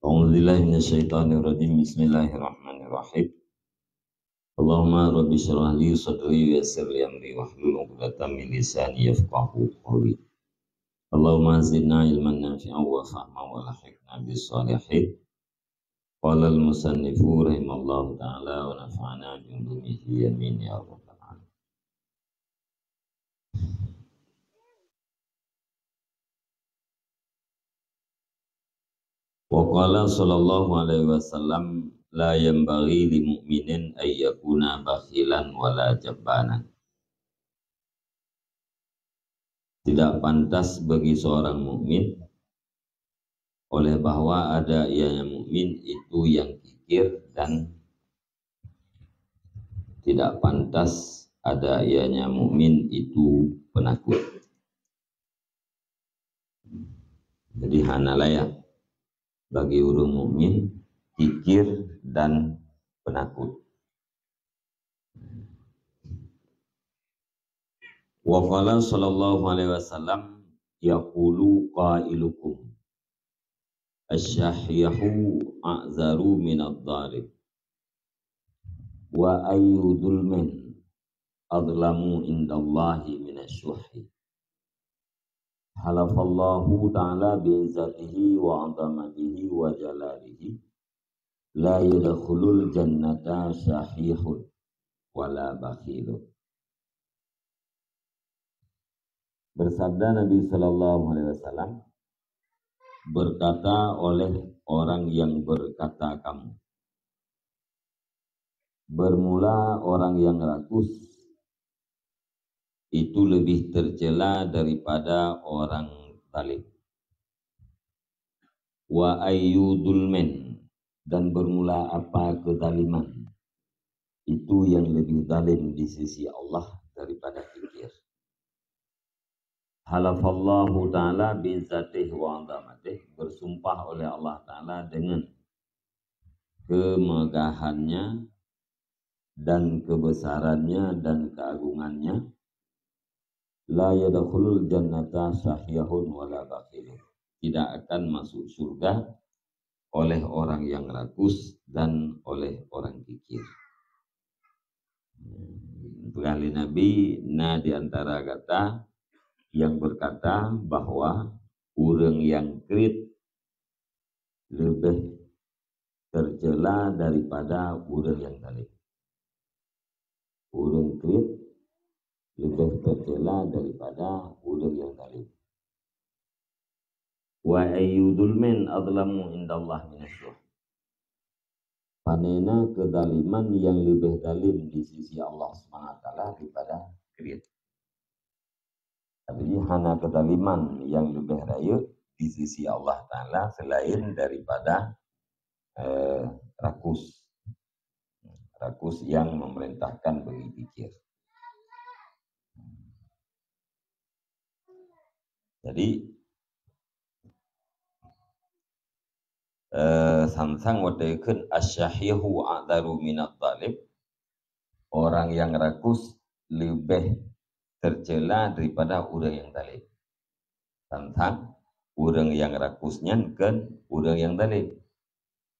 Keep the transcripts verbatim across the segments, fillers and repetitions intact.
أعوذ بالله من الشيطان الرجيم. بسم الله الرحمن الرحيم. اللهم رب اشرح لي صدري ويسر لي أمري واحلل عقدة من لساني يفقهوا قولي. اللهم زدنا علما نافعا وفهما وألحقنا بالصالحين. قال المصنف رحمه الله تعالى ونفعنا بعلومه آمين يا رب العالمين. Wa qala sallallahu alaihi wasallam, "La yanbaghi li mu'minin ay yakuna bakhilan wala jabbanan." Tidak pantas bagi seorang mukmin, oleh bahwa ada ianya mukmin itu yang kikir, dan tidak pantas ada ianya mukmin itu penakut. Jadi hana layak bagi ureuëng mukmin kikir dan penakut. Wa qala sallallahu alaihi wasallam, "Yaqulu qailukum, asy-syahyahu a'zaru minadh dhalim. Wa ayyu dhulmin adlamu indallahi minasy-syuhhi." Halafallahu ta'ala bi'izzatihi wa 'azamatihi wa jalalihi, "La yadkhulul jannata syahihun wala bakhilun." Bersabda Nabi sallallahu alaihi wasallam, "Berkata oleh orang yang berkata kamu, bermula orang yang rakus itu lebih tercela daripada orang zalim. Wa ayyu dhulmin, dan bermula apa kezaliman, itu yang lebih zalim di sisi Allah daripada kikir." Halafallahu ta'ala bi'izzatihi wa 'azamatihi, bersumpah oleh Allah Ta'ala dengan kemegahannya dan kebesarannya dan keagungannya, "La yadkhulul jannata syahihun wala bakhilun." Tidak akan masuk surga oleh orang yang rakus dan oleh orang kikir. Peugah lé Nabi, na di antara gata yang berkata bahwa ureuëng yang kriet leubeh tercela daripada ureuëng yang zalim. Ureuëng kriet leubeh tercela daripada ureuëng yang zalim. "Wa ayyu dhulmin adlamu indallah minasy-syuh." Panena kezaliman yang leubeh zalim di sisi Allah Subhanahu wa Taala daripada kriet. Jadi hana kezaliman yang leubeh rayeuk di sisi Allah Taala selain daripada, eh, rakus. Rakus yang memerintahkan bagi kikir. Jadi, eh, sang-sang watée kheun, "Asy-syahyahu a'dzaru minadh dhalim." Orang yang rakus leubeh tercela daripada ureuëng yang zalim. Sang-sang ureuëng yang rakus nyan kheun ureuëng yang zalim.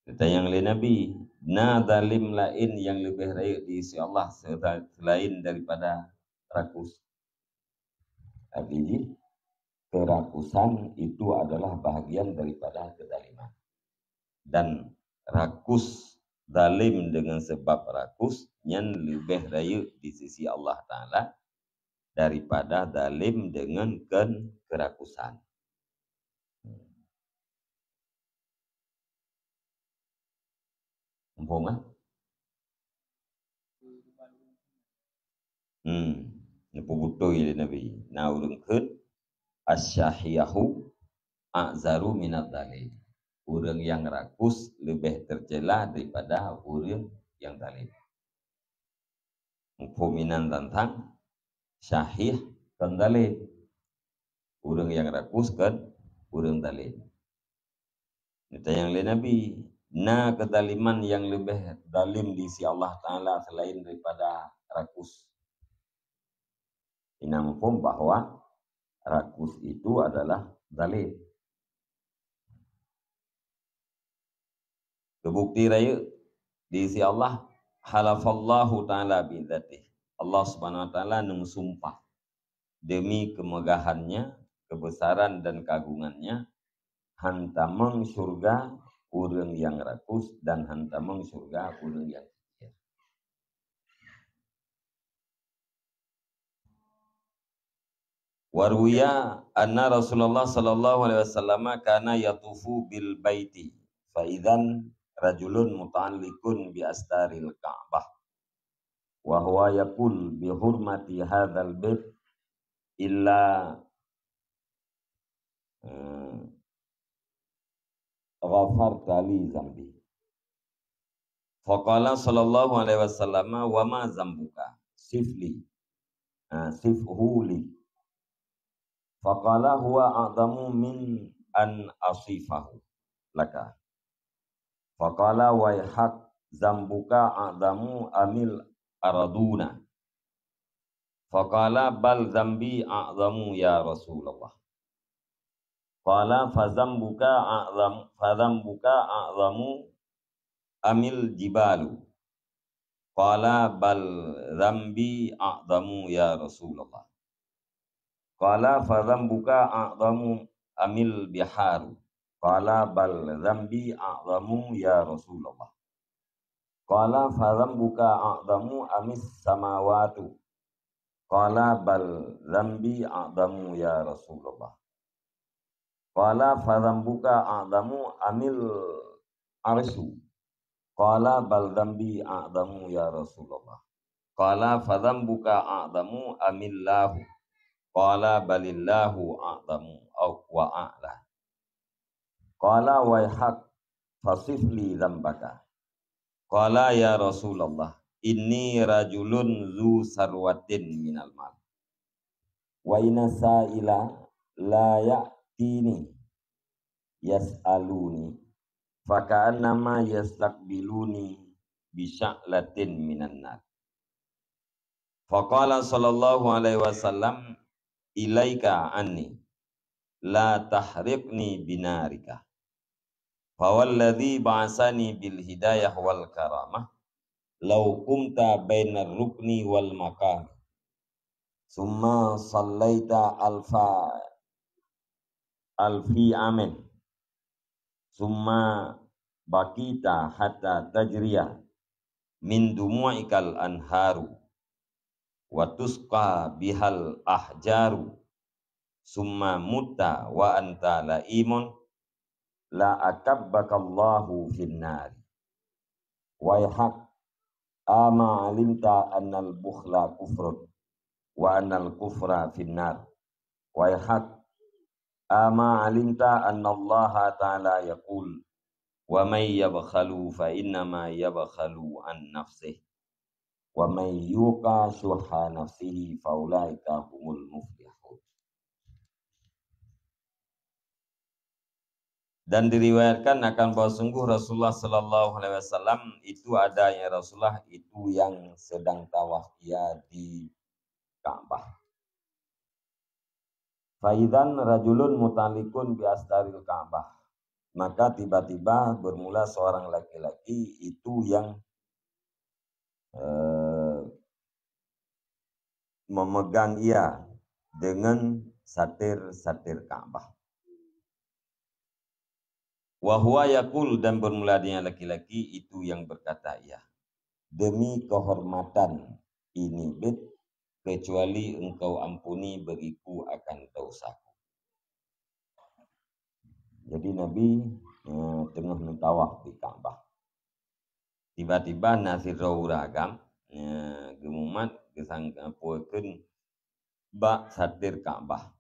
Geutanyong lé Nabi, "Na zalim laén nyang leubeh rayeuk di sisi Allah sela-, selain daripada rakus?" Artinya, kerakusan itu adalah bahagian daripada kezaliman. Dan rakus, zalim dengan sebab rakus, nyan leubeh rayeuk di sisi Allah Taala daripada zalim dengan ke-, kerakusan. Muphom, ah? Hmm. Neupeubeutôi lé Nabi. Na ureuëng kheun, "Asy-syahyahu a'dzaru minadh dhalim." Ureuëng yang rakus leubeh tercela daripada ureuëng yang zalim. Muphom inan tantang syahyah kon zalim. Ureuëng nyang rakus kon ureuëng zalim. Geutanyong lé Nabi, "Na keuzaliman nyang leubeh zalim di sisi Allah Taala selain daripada rakus?" Inan muphom bahwa rakus itu adalah zalim. Teubukti rayeuk di sisi Allah, halafallahu ta'ala bidzatih. Allah Subhanahu wa Ta'ala neumeusumpah demi kemegahan-Nya, kebesaran dan keagungan-Nya, han tamong syurga ureuëng nyang rakus dan han tamong syurga ureuëng nyang kikir. Wa ruwiya anna Rasulullah sallallahu alaihi wasallam kana yatufu bil baiti, fa idzan rajulun muta'alliqun bi astaril Ka'bah, wa huwa yaqul bi hurmati hadzal bait illa, eh, ghafarta li zambi. Faqala sallallahu alaihi wasallam, "Wa ma zambuka? Sif li." Ah, sifhu li. Faqala, "Huwa a'zamu min an asifahu laka." Faqala, "Waihak, zambuka a'zamu amil araduna?" Faqala, "Bal zambi a'zamu ya Rasulullah." Qala, "Fa zambuka a'zam, fa zambuka a'zamu amil jibalu?" Qala, "Bal zambi a'zamu ya Rasulullah." Qala, "Fa zambuka a'zamu amil biharu?" Qala, "Bal zambi a'zamu ya Rasulullah." Qala, "Fa zambuka a'zamu amis samawatu?" Qala, "Bal zambi a'zamu ya Rasulullah." Qala, "Fa zambuka a'zamu amil arsyu?" Qala, "Bal zambi a'zamu ya Rasulullah." Qala, "Fa zambuka a'zamu amillahu?" Qala, "Balillahu a'zamu au wa a'la." Qala, "Waihak, fasif li dzambaka." Qala, "Ya Rasulullah, inni rajulun dzu sarwatin minal mal. Wa inna sa'ila la ya'tini yas'aluni, fa ka'annama yastaqbiluni bi sya'latin minan nar." Faqala sallallahu alaihi wasallam, "Ilaika anni, la tahriqni binarika. Fawalladzi ba'asani bil hidayah wal karamah, law qumta bainar rukni wal maqam, summa sallaita alfa, alfi amin, summa bakita hatta tajriya min dumu'ikal anharu, wa tusqa bihal ahjaru, summa mutta wa anta la'imun, la akabbakallahu finnari. Waihak, ama alimta annal bukhla kufrun, wa annal kufra finnar. Waihak, ama alimta annallaha ta'ala yaqul, "Wa may yabkhalu fa innama yabkhalu an nafsih, wa may yuqa syuhha nafsihi fa ulaika humul muflihun." Dan diriwayatkan akan bahwa sungguh Rasulullah sallallahu alaihi wasallam itu ada, ya Rasulullah itu yang sedang tawaf ia di Ka'bah. Faidzan rajulun muta'alliqun bi astaril Ka'bah. Maka tiba-tiba bermula seorang laki-laki itu yang, eh, memegang ia dengan satir-satir Ka'bah. Wa huwa yaqul, dan bermula dengan laki-laki itu yang berkata ia, "Demi kehormatan ini bait, kecuali engkau ampuni bagiku akan dosaku." Jadi Nabi, eh, teungoh neutawaf di Ka'bah. Tiba-tiba na sidroe ureuëng agam, eh, geumumat geusang-, eh, peue kheun bak satir Ka'bah.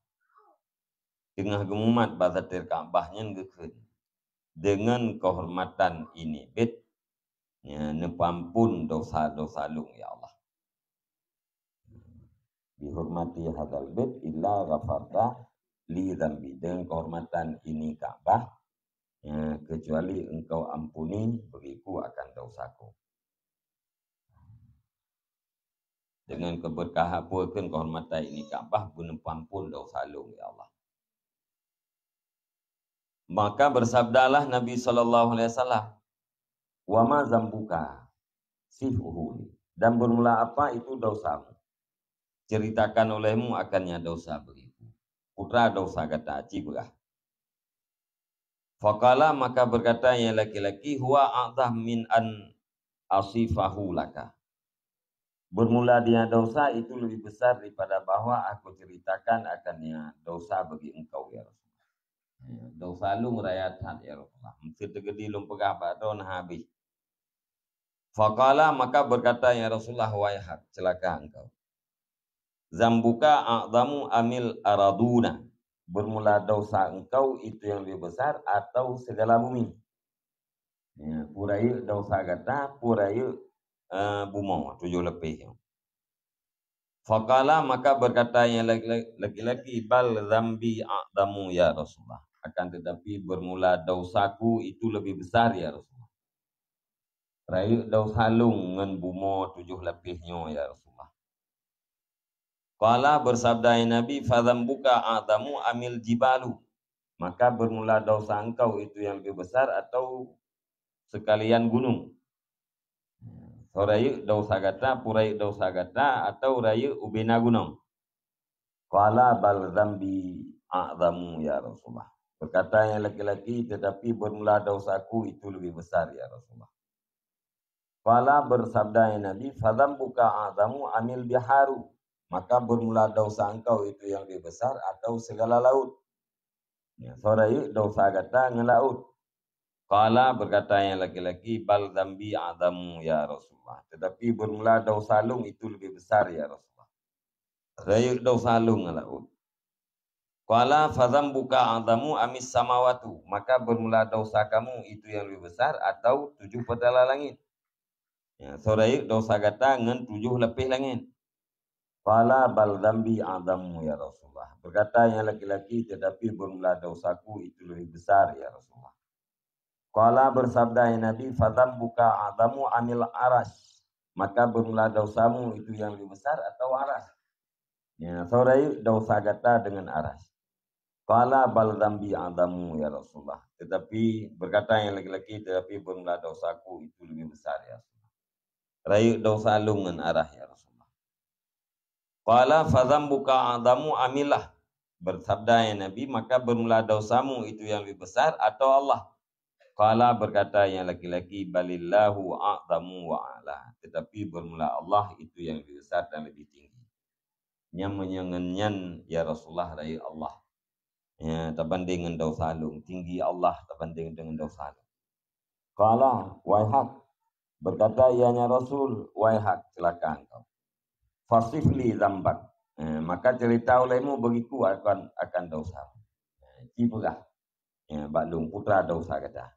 Teungoh geumumat bak satir Ka'bah nyan geukheun, "Dengan kehormatan ini bait, ya, neupeuampon dosa-dosa lôn, ya Allah. Bihurmati hadzal bait illa ghafarta li dzambi." Dengan kehormatan ini Ka'bah, ya, kecuali engkau ampuni bagiku akan dosaku. Dengan keberkahan, peue kheun kehormatan ini Ka'bah, beuneupeuampon dosa lôn, ya Allah. Maka bersabdalah Nabi sallallahu alaihi wasallam, "Wa ma zambuka? Sifhu li. Dan bermula apa itu dosamu? Ceritakan olehmu akannya dosa bagiku." Putra dosa gata, ci peugah. Faqala, maka berkata yang laki-laki, "Huwa a'zam min an asifahu laka." Bermula dia dosa itu lebih besar daripada bahwa aku ceritakan akannya dosa bagi engkau, ya Rasulullah. Ya, dosa lôn raya that, ya Rasulullah. Meuseuti teugedi lôn peugah bak droe na habéh. Faqala, maka berkata, "Ya Rasulullah, waihak, celaka engkau. Zambuka a'zamu amil araduna? Bermula dosa engkau itu yang lebih besar atau segala bumi?" Ya, peue rayeuk dosa gata, peue rayeuk, eh, bumoe tujoh lapéh nyoe. Faqala, maka berkata yang laki-laki, "Bal zambi a'zamu, ya Rasulullah. Akan tetapi bermula dosaku itu lebih besar, ya Rasulullah. Rayeuk dosa lôn ngon bumoe tujoh lapéh nyoe, ya Rasulullah." Qala, bersabda Nabi, "Fadzambuka a'zamu amil jibalu? Maka bermula dosa engkau itu yang lebih besar atau sekalian gunung?" Soe rayeuk dosa gata, peue rayeuk dosa gata, atau rayeuk ubena gunong? Qala, "Bal zambi a'zamu, ya Rasulullah." Berkata yang laki-laki, "Tetapi bermula dosaku itu lebih besar, ya Rasulullah." Qala, bersabda yang Nabi, "Fadzambuka a'zamu amil biharu? Maka bermula dosa engkau itu yang lebih besar atau segala laut?" Ya, soe rayeuk dosa gata ngon laut? Qala, berkata yang laki-laki, "Bal zambi a'zamu, ya Rasulullah. Tetapi bermula dosa lôn itu lebih besar, ya Rasulullah. Rayeuk dosa lôn ngon laut." Qala, "Fadzambuka a'zamu amis samawatu? Maka bermula dosa kamu itu yang lebih besar atau tujoh peutala langit?" Ya, soe rayeuk dosa gata ngon tujoh lapéh langét? Qala, "Bal dzambi a'zamu, ya Rasulullah." Berkata yang laki-laki, "Tetapi bermula dosaku itu lebih besar, ya Rasulullah." Qala, bersabda yang Nabi, "Fadzambuka a'zamu amil arasy?" Maka bermula dosamu itu yang lebih besar atau arasy? Ya, soe rayeuk dosa gata dengan arasy? Qala, "Bal dzambi a'zamu, ya Rasulullah." Tetapi, berkata yang laki-laki, "Tetapi bermula dosaku itu lebih besar, ya Rasulullah. Rayeuk dosa lôn ngon arasy, ya Rasulullah." Qala, "Fadzambuka a'zamu amillah?" Bersabda yang Nabi, "Maka bermula dosamu itu yang lebih besar atau Allah?" Qala, berkata yang laki-laki, "Balillahu a'zamu wa a'la." Tetapi bermula Allah itu yang lebih besar dan lebih tinggi. Nyan meunyoe ngon nyan, ya Rasulullah, rayeuk Allah. Ya, tabanding ngon dosa lôn, tinggi Allah tabanding dengan dosa lôn. Qala, "Waihak." Berkata ianya Rasul, "Waihak, celaka engkau. Fasif li dzambak." Eh, maka cerita olehmu bagiku akan, akan dosa. Eh, ci peugah, ya, bak lôn, putra dosa gata.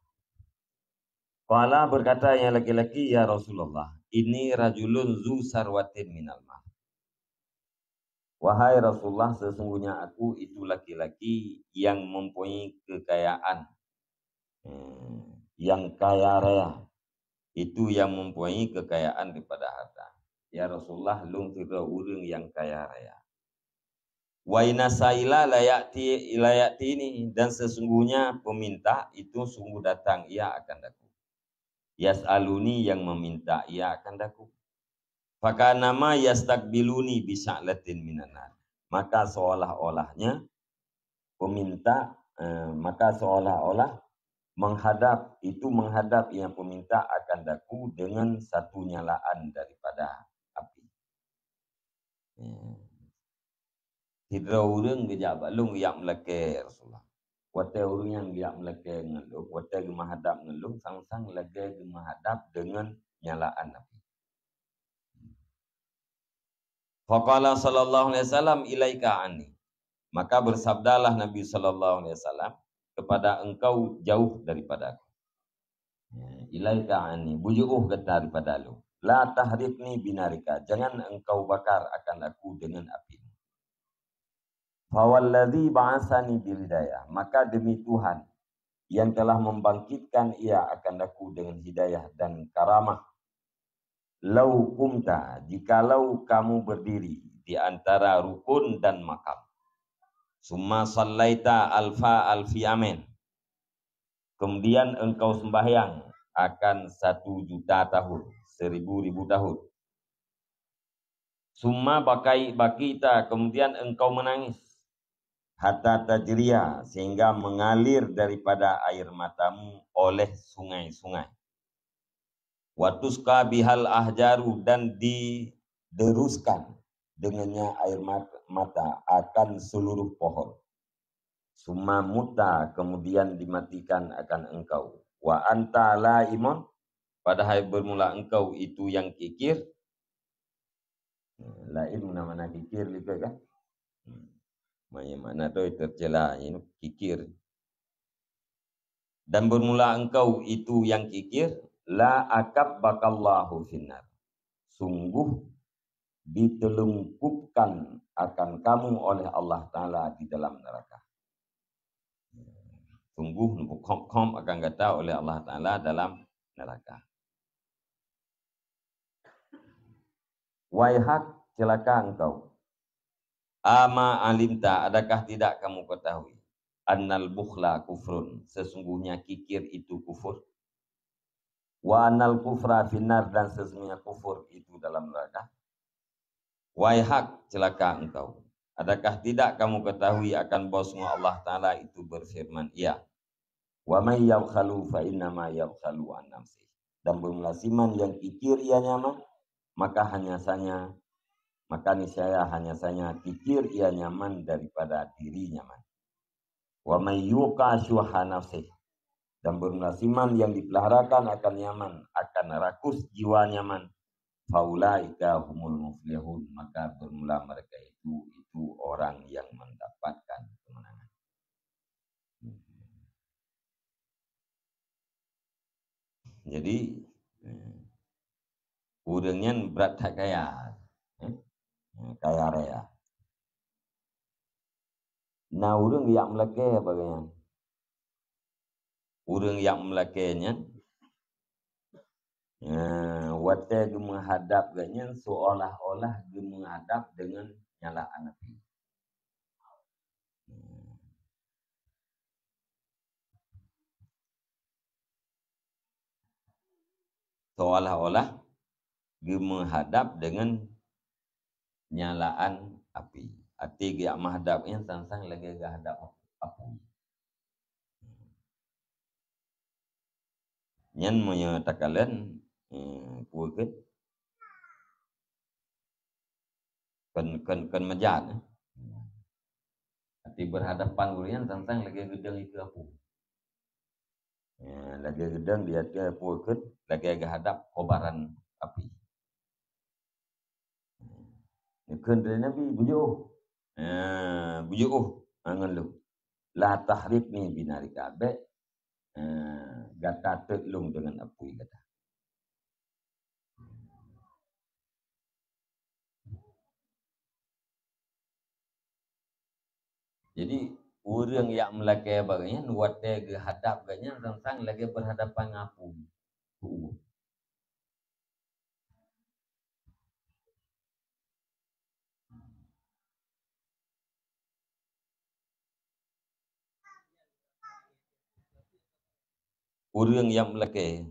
Qala, berkata yang laki-laki, "Ya Rasulullah, inni rajulun zu sarwatin minal mal." Wahai Rasulullah, sesungguhnya aku itu laki-laki yang mempunyai kekayaan, eh, yang kaya raya. Itu yang mempunyai kekayaan daripada harta. Ya Rasulullah, lôn sidroe ureuëng yang kaya raya. "Wa inna saila la ya'ti, la ya'tini," dan sesungguhnya peminta itu sungguh datang ia akan daku. "Yas'aluni," yang meminta ia akan daku. "Fakanama yastakbiluni bi sya'latin minan nar." Maka seolah-olahnya peminta, eh, maka seolah-olah menghadap, itu menghadap yang peminta akan daku dengan satu nyalaan daripada api. Ya. Sidroe ureuëng geujak bak lôn geujak meulakée, Rasulullah. Watée ureuëng nyan geujak meulakée ngon lôn, watée geumeuhadab ngon lôn, sang-sang lagée geumeuhadab deungon nyalaan api. Faqala sallallahu alaihi wasallam, "Ilaika anni." Maka bersabdalah Nabi sallallahu alaihi wasallam, "Kepada engkau jauh daripada aku." Ya, "Ilaika anni, bujeuôh gata daripada lôn. La tahriqni binarika, jangan engkau bakar akan aku dengan api." "Fawalladzi ba'atsani bil hidayah," maka demi Tuhan yang telah membangkitkan ia akan aku dengan hidayah dan karamah. "Lau kumta, jikalau kamu berdiri di antara rukun dan makam. Summa sallaita alfa alfi amin." Kemudian engkau sembahyang akan satu juta tahun, seribu-ribu tahun. Summa bakai-, bakita, kemudian engkau menangis. Hatta tajriya, sehingga mengalir daripada air matamu oleh sungai-sungai. Wa tusqa bihal ahjaru, dan dideruskan dengannya air mat-, mata akan seluruh pohon. Summa mutta, kemudian dimatikan akan engkau. Wa anta laimun, padahal bermula engkau itu yang kikir. Laim na makna kikir likot kan? Hmm. Makna, makna tu tercela, ini kikir. Dan bermula engkau itu yang kikir, la akabbakallahu finnar. Sungguh ditelungkupkan akan kamu oleh Allah Taala di dalam neraka. Sungguh neupeukhob-khob akan gata oleh Allah Taala dalam neraka. Waihak, celaka engkau. Ama alimta, adakah tidak kamu ketahui? Annal bukhla kufrun, sesungguhnya kikir itu kufur. Wa annal kufra finnar, dan sesungguhnya kufur itu dalam neraka. Waihak, celaka engkau. Adakah tidak kamu ketahui akan bahwasungguh Allah Taala itu berfirman, Ia, "Wa may yabkhalu fa innama yabkhalu an nafsih." Dan bermula siman yang kikir ia nyaman, maka hanya sanya, maka niscaya hanya sanya kikir ia nyaman daripada diri nyaman. "Wa may yuqa syuhha nafsih." Dan bermula siman yang dipeliharakan akan nyaman, akan rakus jiwa nyaman, "Faulaika humul muflihun." Maka bermula mereka itu, itu orang yang mendapatkan kemenangan. Jadi, eh, ureuëng nyan brat that kaya. Eh? Eh, kaya raya. Na ureuëng jak meulakée bak gobnyan. Ureuëng jak meulakée nyan, eh, watée geumeuhadab gobnyan seolah-olah geumeuhadab deungon nyala api. Seolah-olah geumeuhadab deungon nyalaan api. Até geujak meuhadab nyan sang-sang lagée geuhadab apui. Nyan meunyoe takalon, eh, peue keuh? Kon, kon, kon meujan, eh. Até berhadapan ureuëng nyan sang-sang lagée geudong dikeue apui. Ya, lagée geudong di ateueh apui keuh, lagée geuhadab kobaran api. Neukheun lé Nabi, "Bujôh." Ha, "Bujôh ngon lôn. La tahriqni binarika, bék, ha, gata teuet lôn deungon apui gata." Jadi, ureuëng nyang meulakée bak gobnyan, watée geuhadab gobnyan, sang-sang lagée berhadapan ngon apui. Ureuëng nyang meulakée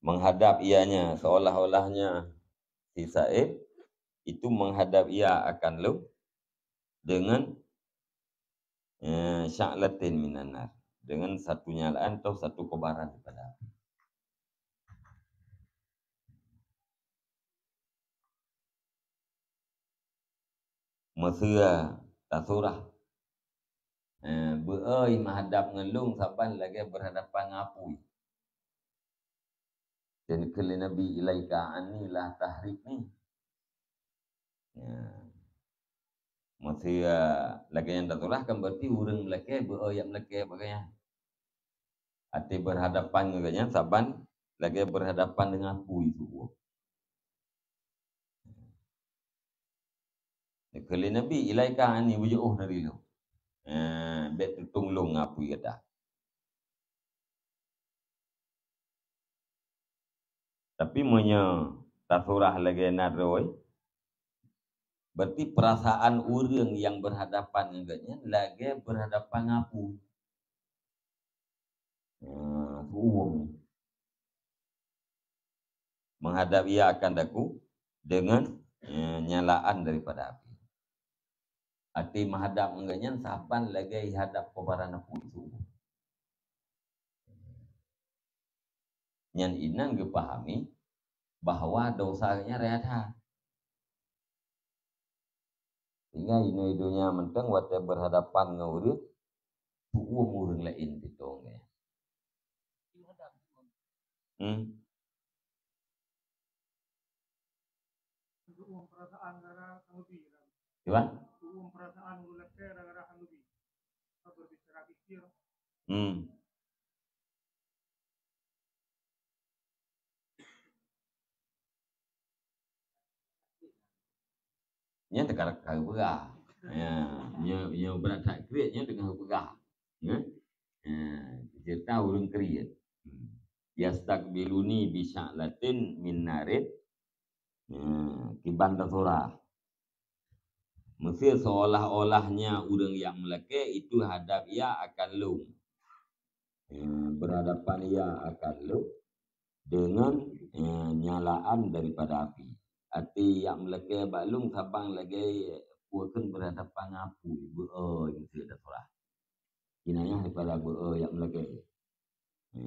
menghadap ianya seolah-olahnya si Saib, itu menghadap ia akan lôn deungon, eh, sya'latin minan nar, deungon satu nyalaan atau satu kobaran daripada api. Meuseuha tasurah, eh, beu-oi meuhadab ngon lôn saban lagée berhadapan ngon apui. Dan kheun lé Nabi, "Ilaika anni la tahriqni." Ya. Meuseuha lagée nyan tasurah kan berarti ureuëng meulakée beu-oi jak meulakée bak gobnyan. Até berhadapan ngon gobnyan saban lagée berhadapan deungon apui su uroe. Kheun lé Nabi, "Ilaika anni, bujôh dari lôn. Eh, bék tutong lôn ngon apui gata." Tapi meunyoe tasurah lagée na droe, berarti perasaan ureuëng nyang berhadapan ngon gobnyan lagée berhadapan ngon apui. Nah, su uroe. Menghadap ia akan daku dengan, eh, nyalaan daripada api. Arti meuhadap ngon gobnyan saban lagée hadap keubaran apui suboh. Nyan inan geupahami bahwa dosa gobnyan raya that. Sehingga inoe donya mantong watée berhadapan ngon ureuëng, tuom ureuëng laén pitong gobnyan. Hmm. Gimana? Hmm. Nyan teuka ka geupeugah. Ya, nyoe, nyoe brat that kriet nyoe teungoh geupeugah. Ya. Ya, cerita ureuëng kriet. Hmm. Yastaqbiluni bi sya'latin min narin. Ya, kiban tasurah. Meusé seolah-olahnya ureuëng nyang meulakée itu hadap ia akan lôn. Ya, berhadapan ia akan lôn dengan, ya, nyalaan daripada api. Arti nyang meulakée bak lôn saban lagée peue kheun berhadapan ngon apui, beu-e meusé tasurah. Kinayah daripada beu-e nyang meulakée. Ya.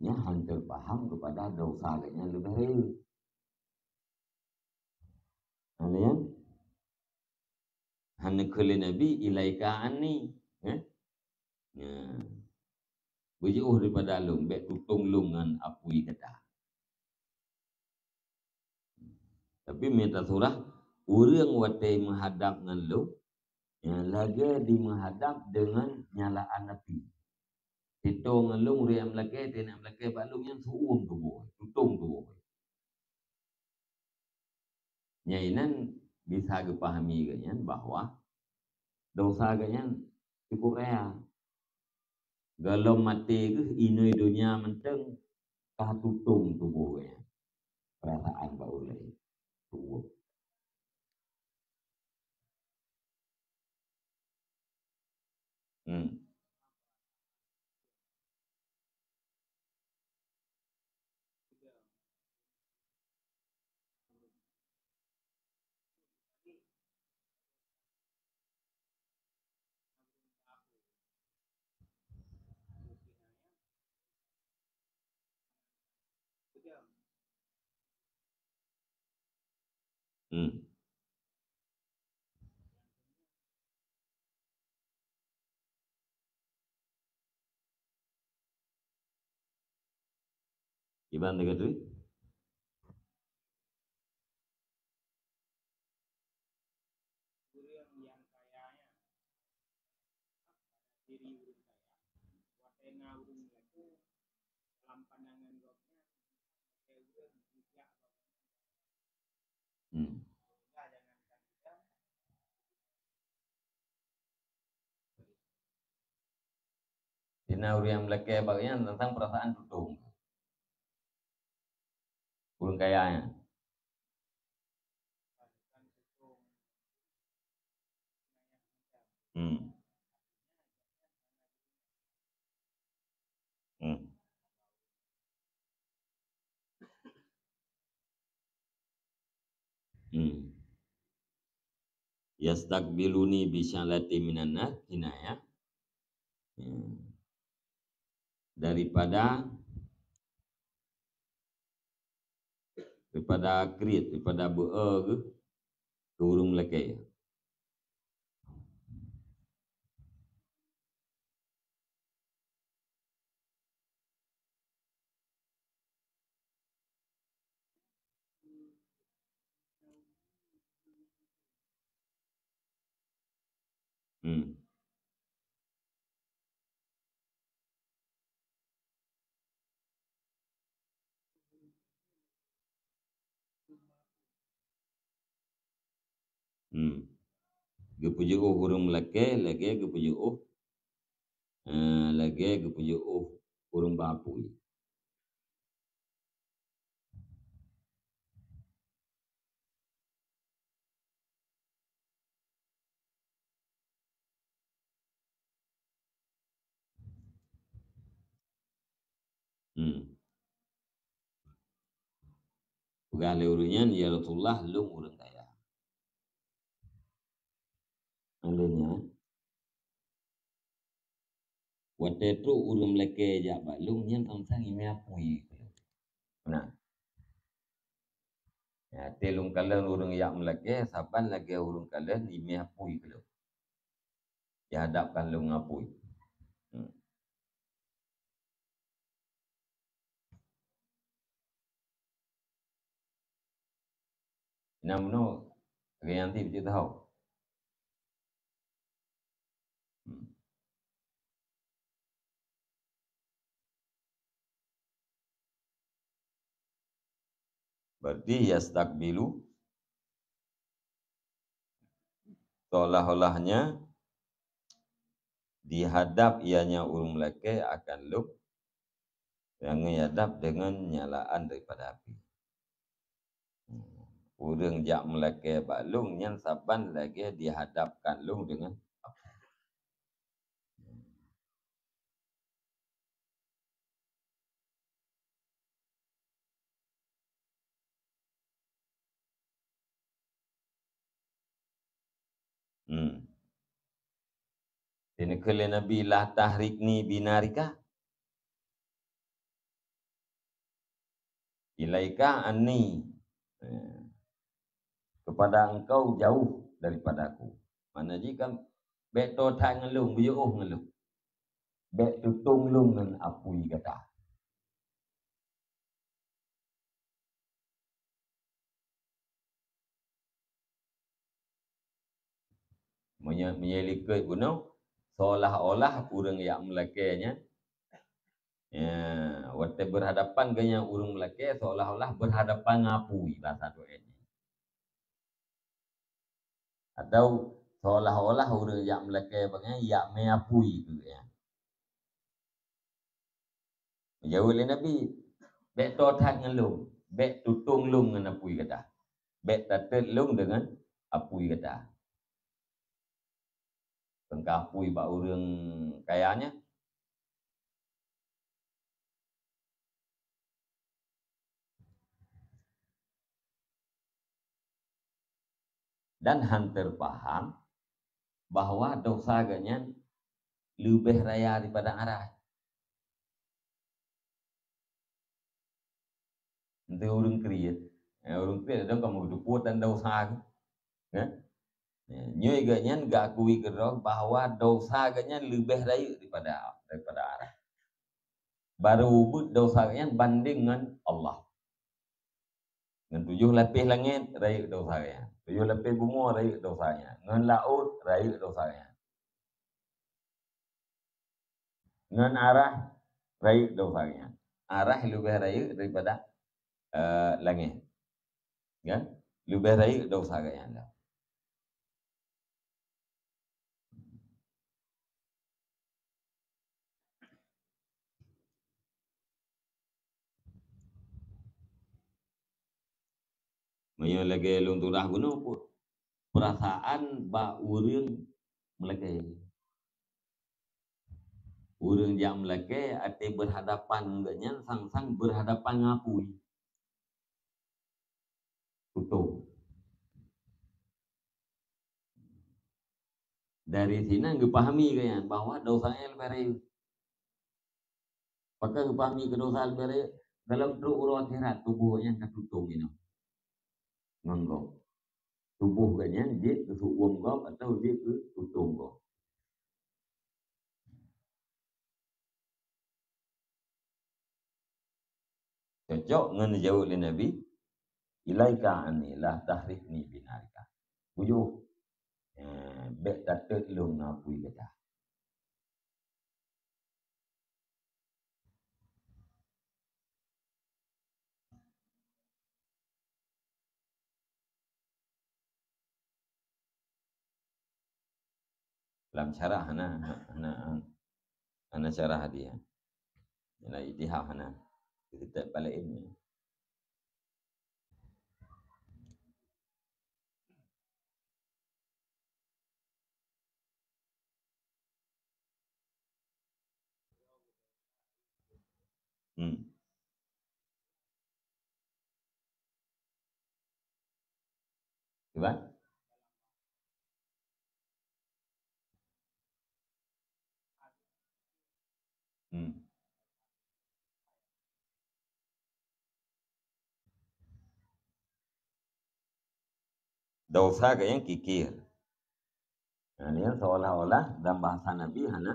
Nyan hana teupaham keupada dosa gobnyan leubeh rayeuk. Hana nyan? Hana kheun lé Nabi, "Ilaika anni." Eh? Ya. Beujiôh daripada lôn, bék tutong lôn ngon apui gata. Tapi mita surah, ureuëng watée meuhadab ngon lôn, ya, lagée dimeuhadab deungon nyalaan api. Sito ngon lôn ureuëng nyang meulakée, teunak meulakée bak lôn nyan seuuem tuboh, tutong tuboh. Nyan inan bisa geupahami geuhnyan bahwa dosa geuhnyan cukup raya. Gohlom maté geuh inoe donya mantong ka tutong tuboh geuhnyan. Peurasaan bak ureuëng laén. Tuboh. Hmm. Hmm. Kiban lagée tu? Ureuëng nyang kaya nyan, pada diri ureuëng kaya, watée na ureuëng lakoe, lam pandangan gobnyan, watée ureuëng geujak gobnyan. Hmm. Sehingga jangankan kita, Di na ureuëng nyang meulakée bak nyan teuntang peurasaan tutong. Ureuëng kaya nyan. Hmm. Hmm. Hmm. Yastaqbiluni bi sya'latin minan nar, kinayah. Hmm. Daripada, daripada kriet, daripada beu-e geuh keu ureuëng lakée. Hmm. Hmm. Geupeujeuôh ureuëng meulakée lagée geupeujeuôh, eh, lagée geupeujeuôh ureuëng bak apui. Hmm. Peugah lé ureuëng nyan, "Ya Rasulullah, lôn ureuëng kaya." Aleuh nyan, watée trok ureuëng meulakée jak bak lôn, nyan sang-sang imé apui keu lôn. Nah. Ya, watée lôn kalon ureuëng jak meulakée, saban lagée ureuëng kalon imé apui keu lôn. Jihadapkan lôn ngon apui. Hmm. Nyang bunoe, lagée nyan ti beujeuet tahu. Hmm. Berarti yastakbilu, seolah-olahnya dihadap ianya ureuëng meulakée akan lôn, nyang geuyadap deungon nyalaan daripada api. Ureuëng jak meulakée bak lôn nyan saban lagée dihadapkan lôn deungon api. Hmm. Di neukheun lé Nabi, "La tahrikni binarika." Ilaika anni. Eh, kepada engkau jauh daripada aku. Makna jih kan, bék toe that ngon lôn, beujeuôh ngon lôn. Bék tutong lôn ngon apui gata. Meunyoe, meunyoe likot bunoe, seolah-olah ureuëng jak meulakée nyan, ya, watée berhadapan geuh nyan ureuëng meulakée, seolah-olah berhadapan ngon apui, bahasa Tuhan. Atau seolah-olah ureuëng jak meulakée bangai jak mé apui keu geuhnyan. Jaweueb lé Nabi, "Bék toe that ngon lôn, bék tutong lôn ngon apui gata. Bék tatot lôn deungon apui gata." Peungka apui bak ureuëng kaya nyan. Dan han teupaham bahwa dosa geuhnyan leubeh raya daripada arai. Enteuk ureuëng kriet, eh, ureuëng kriet ladôm ka meuteupue dan dosa geuh. Kan? Ya, nyoe geuhnyan geuakui keudroe bahwa dosa geuhnyan leubeh rayeuk daripada, daripada arai. Barô beuet dosa geuhnyan bandeng ngon Allah. Ngon tujoh lapéh langét rayeuk dosa geuhnyan. Tujoh lapéh bumoe rayeuk dosa geuhnyan. Ngon laôt rayeuk dosa geuhnyan. Ngon arai rayeuk dosa geuhnyan. Arai leubeh rayeuk daripada, eh, langét. Kan? Leubeh rayeuk dosa geuhnyan dah. Meunyoe lagée lôn tudah bunoe, peurasaan bak ureuëng meulakée. Ureuëng jak meulakée até berhadapan ngon geuhnyan sang-sang berhadapan ngon apui. Tutong. Dari sinan geupahami geuhnyan bahwa dosa nyan leubeh rayeuk. Pakon geupahami keu dosa leubeh rayeuk? Dalam trok uroe akhirat tuboh nyan ka tutong inoe. Ngon gob. Tuboh geuhnyan jeuet keu seuuem gob atau jeuet keu tutong gob. Cocok ngon jaweueb lé Nabi, "Ilaika anni la tahrikni binarika." Bujôh, eh, bék tatot lôn ngon apui gata. Lam syarah hana, hana, hana syarah dia. Hana ijtihad hana. Kitab balik ini. Hmm. Hmm. Dosa keu nyang kikir. Nah, nyan seolah-olah dalam bahasa Nabi hana,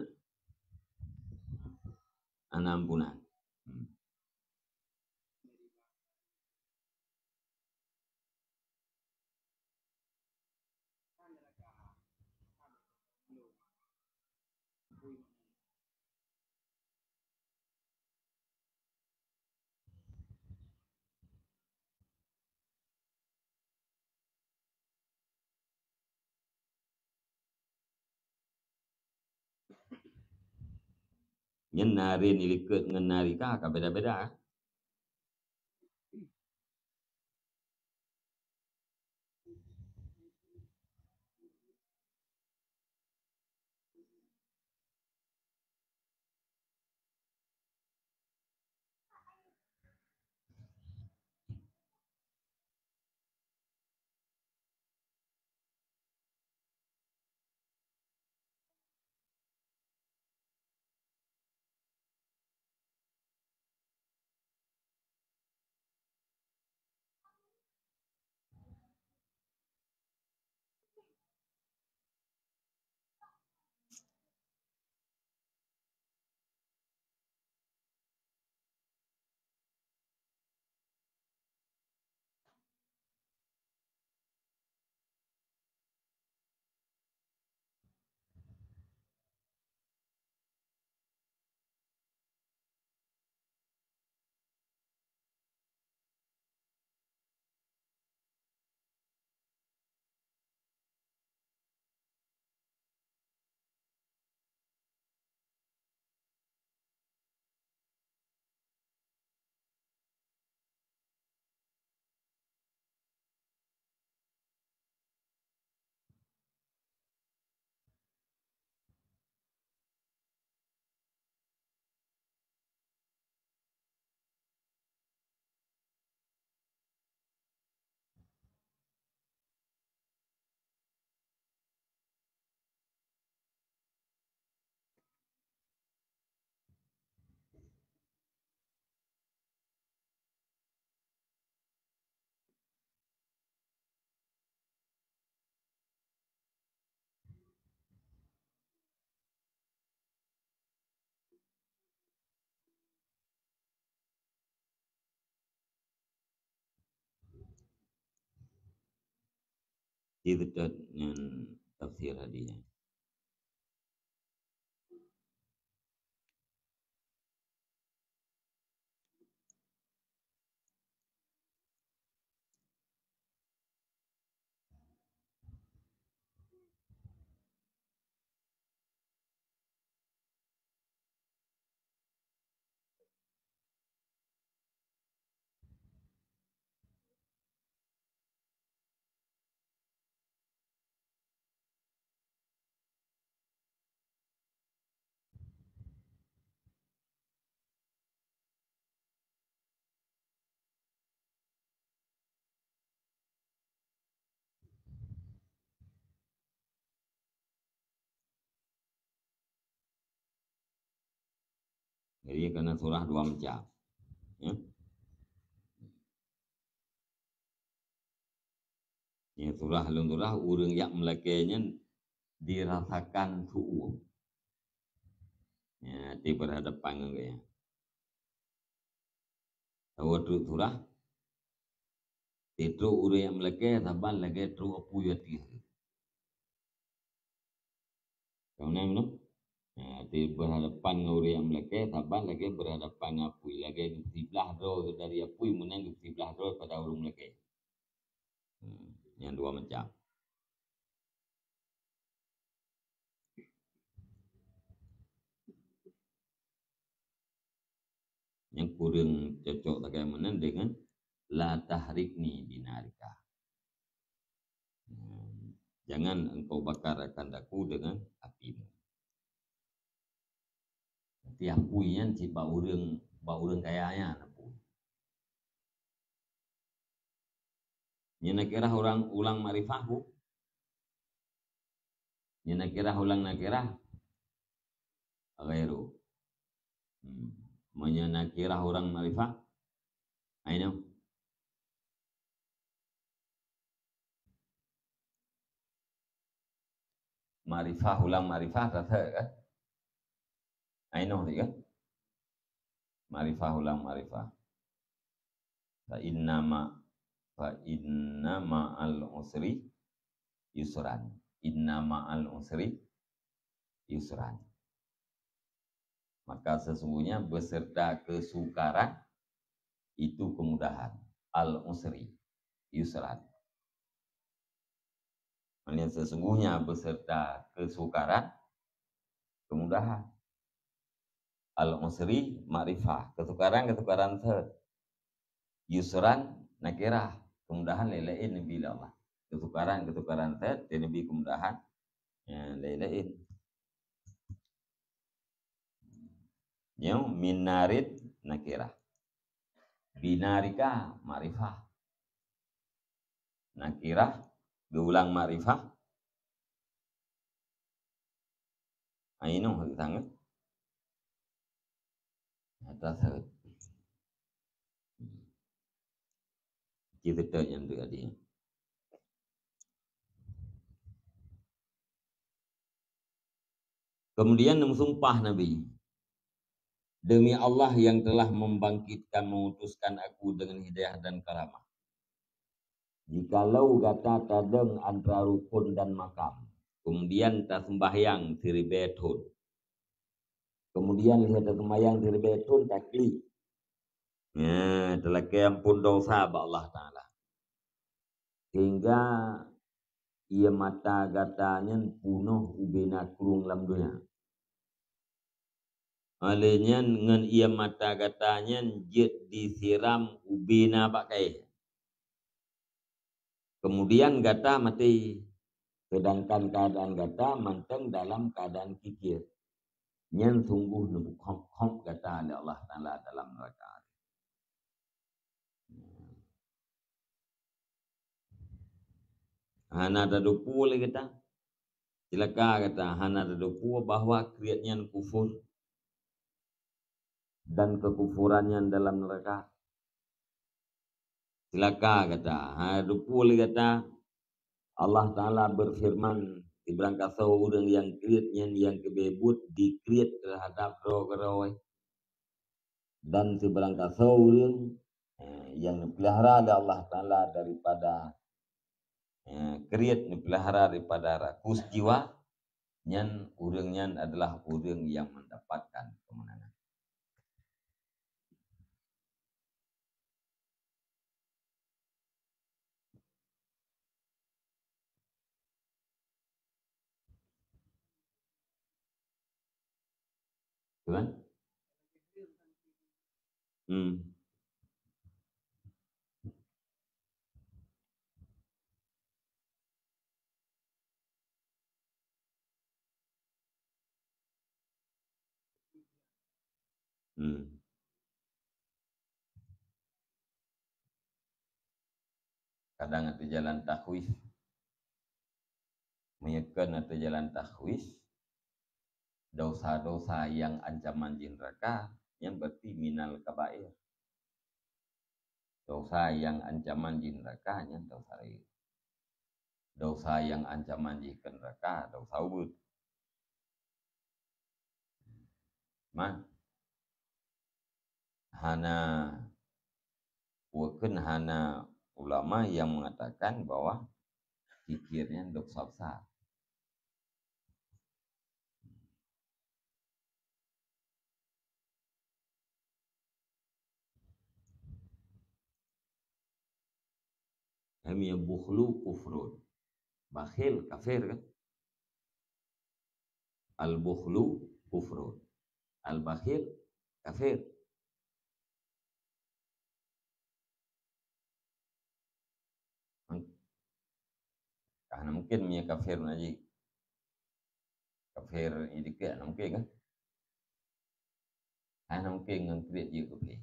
hana ampunan. Hmm. Nyan nari likot ngon nari ka, ka beda-beda. Di dekat nyan tafsir hadis. Jadi, keunan surah dua macam. Ya. Nyang surah lôn surah, ureuëng jak meulakée nyan dirasakan su'ueb. Ya, di berhadapan ngon geuh. Tahu tu surah? Titrok ureuëng jak meulakée saban lagée trok apui ateueh. Kamu na meunan? Ha, di berhadapan ngon ureuëng jak meulakée saban lagée berhadapan ngon apui, lagée geusiblah droe dari apui meunan geusiblah droe pada ureuëng meulakée. Hmm, nyang dua macam. Nyang kureueng cocok sagai meunan dengan, "La tahrikni binarika." Hmm, jangan engkau bakar akan aku dengan apimu. Tapi apui nyan cit bak ureuëng, bak ureuëng kaya nyan apui. Nyan nakirah urang ulang makrifah, Bu? Nyan nakirah ulang nakirah? Ghairu. Hmm. Meunyoe nakirah urang makrifah, ainoe. Makrifah ulang makrifah, rasa kan? Ainoe tadi kan? Makrifah ulang makrifah. Fa inna ma, fa inna ma'al usri yusran. Inna ma'al usri yusran. Maka sesungguhnya beserta kesukaran itu kemudahan. Al usri yusran. Maksudnya sesungguhnya beserta kesukaran, kemudahan. Al usri makrifah, kesukaran, kesukaran thot. Yusran nakirah, kemudahan lain-lain neubi lé Allah. Kesukaran, kesukaran thot, neubi kemudahan, ya, lain-lain. Nyoe min narin nakirah. Binarika makrifah. Nakirah geuulang makrifah. Ainoe teutanggeuet. Atas. Ci seutôt nyang teuka di. Kemudian meusumpah Nabi, "Demi Allah yang telah membangkitkan, mengutuskan aku dengan hidayah dan karamah. Jikalau gata tadong antara rukun dan makam, kemudian taseumbahyang siribée thon, kemudian lheueh taseumbahyang siribée thon taklik, ya, talakée amphon dosa bak Allah Taala, sehingga ié mata gata nyan punoh ubena krueng lam donya. Óh lheueh nyan ngon ié mata gata nyan jeuet disiram ubena bak kayée. Kemudian gata maté, sedangkan keuadaan gata mantong dalam keuadaan kikiet. Nyan sunggoh neubeukhom-khom gata lé Allah Taala dalam neuraka." Hana tateupeue lé gata. Cilaka gata, hana tateupeue bahwa kriet nyan kufur dan kekufuran nyan dalam neuraka. Cilaka gata, hana tateupeue lé gata. Allah Taala beufeureuman, "Sibarangkasoe ureuëng nyang kriet nyan nyang keubeh buet dikriet teuhadab droe keudroe." Dan sibarangkasoe ureuëng, eh, nyang neupeulihara lé Allah Taala daripada, eh, kriet, neupeulihara daripada rakus jiwa, nyan ureuëng nyan adalah ureuëng nyang mendapatkan kemenangan. Tuan? Hmm. Hmm. Kadang ateueh jalan takhwif. Meunyoe kon ateueh jalan takhwif, dosa-dosa nyang ancaman jih neuraka, nyan berarti minal kabair. Dosa nyang ancaman jih neuraka nyan dosa rayeuk. Dosa nyang ancaman jih keu neuraka, dosa ubeut. Man, hana, walaupun hana ulama nyang mengatakan bahwa kikir nyan dosa besar. Hai, meunyoe bukhlu kufrun. Bakhil kafir kan? Al-bukhlu kufrun. Al-bakhil kafir. Hana mungkin meunyoe kafir najih. Kafir nyang dikeue hana mungkin kan? Hana mungkin ngon kriet jeuet keu pih.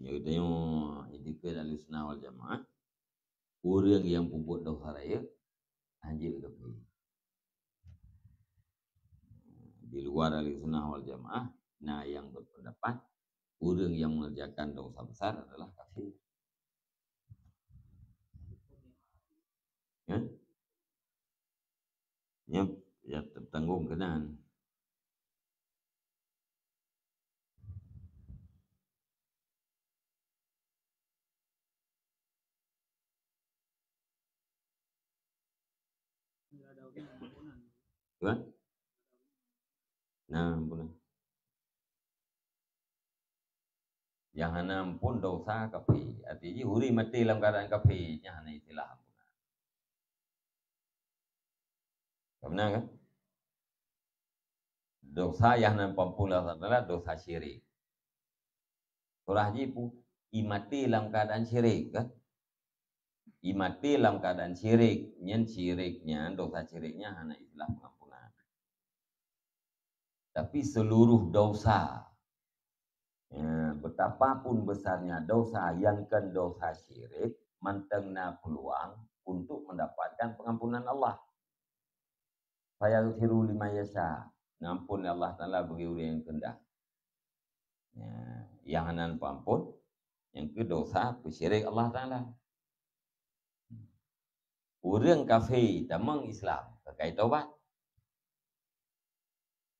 Nyoe tanyoe itikad Ahlussunnah wal Jamaah, ureuëng nyang peubuet dosa rayeuk, hanjeuet kafé. Di luar Ahlussunnah wal Jamaah, na nyang berpendapat, ureuëng nyang mengerjakan dosa besar adalah kafir. Ya? Nyan, ya, teutanggong keunan. Kan? Nah, ampunan. Nyang hana amphon dosa kafé. Arti jih ureuëng maté lam keuadaan kafé, nyan hana istilah ampunan. Ka meunan kan? Dosa nyang hana amphon Allah Taala, dosa syirik. Surah jih pu, i maté lam keuadaan syirik kan? I maté lam keuadaan syirik, nyan syirik nyan, dosa syirik nyan hana istilah pengampunan. Tapi seluruh dosa, ya, betapapun besarnya dosa, nyang kon dosa syirik, mantong na peluang untuk mendapatkan pengampunan Allah. Fayaghfiru liman yasha. Neuampon lé Allah Taala bagi ureuëng nyang keundak. Ya, nyang hana peuampon, nyang keu dosa peusyirik Allah Taala. Ureuëng kafé tamong Islam, ka kai tobat.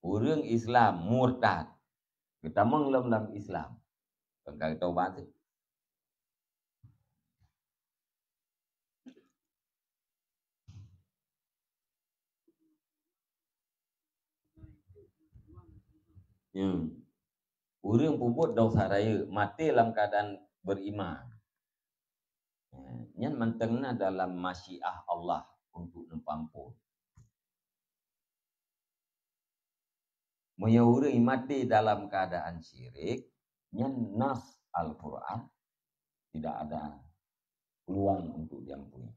Ureuëng Islam murtad, geutamong lom lam Islam, ka kai tobat. Ya. Ureuëng peubuet dosa rayeuk, maté lam keuadaan beriman. Ya, nyan mantong na dalam masyiah Allah untuk neupeuampon. Meunyoe ureuëng maté dalam keuadaan syirik, nyan nas Al-Quran tidak ada peluang untuk diampuni.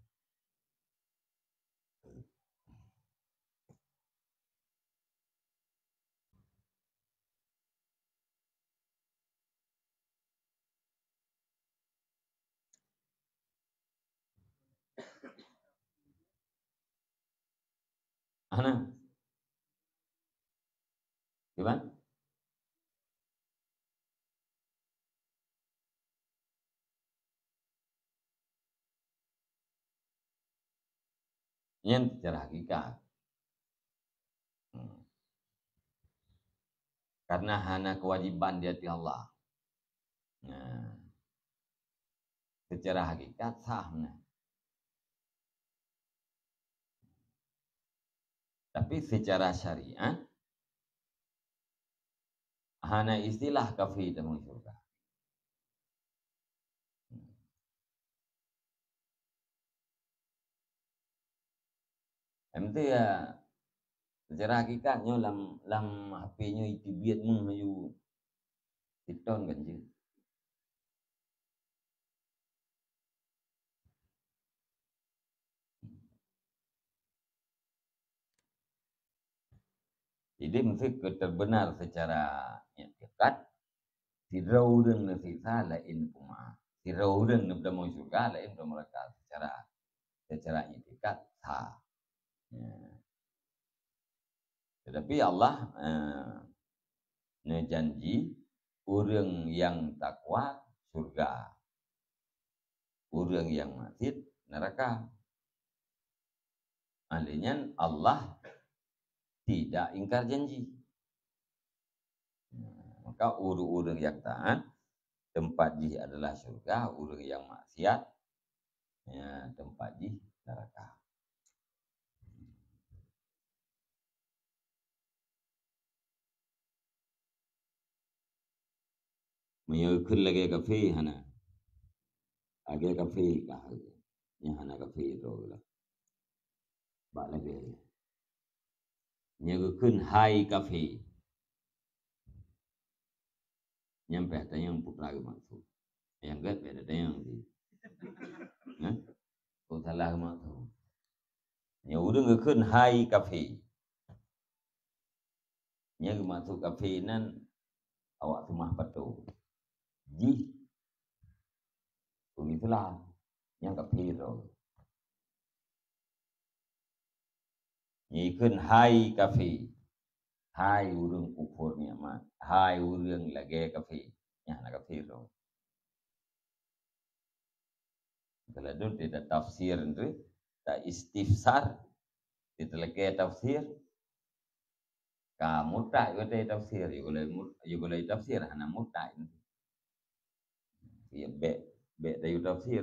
Hana. Gimana? Nyan secara hakikat. Hmm. Karena hana kewajiban di ateueh Allah. Nah, secara hakikat sah meunan. Tapi secara syariat, hana istilah kafé tamong syurga. Em tu ya, secara hakikat nyoe lam, lam H P nyoe iteubiet meuh laju siton kan je. Jadi, meusti keu teubeunar seucara iktikad, sidroe ureuëng neusiksa laén peumaáh. Sidroe ureuëng neupeutamong syeuruga laén peutamong neuraka seucara, seucara iktikad sa. Ya. Tetapi Allah, eh, neujanji ureuëng nyang takwa syeuruga, ureuëng nyang maksiet neuraka. Alheuh nyan Allah tidak ingkar janji. Maka ureuëng-ureuëng nyang taát, teumpat jih adalah syeuruga, ureuëng nyang maksiat, ya, teumpat jih neuraka. Meunyoe geukheun lagée kafé hana. Lagée kafé ka, nyang hana kafé droe lah. Bak lagée nyoe geukheun hai kafé. Nyan pih tanyong peue geumaksud. Nyang gét pih tanyong di. Hah? Kok salah geumaksud. Nyoe ureuëng geukheun hai kafé. Nyang geumaksud kafé nan awak seumah pato. Jih Ureuëng Islam, nyang kafé droe. Nyan kheun hai kafé, hai ureuëng kufur nikmat, hai ureuëng lagée kafé, nyan hana kafé droe. Kalau dun tidak tafsir tu, tak istifsar, tidak lagi tafsir, ka murtad juga tafsir, juga boleh mur-, juga boleh tafsir, hana murtad. Ya, bek, bek tayu tafsir.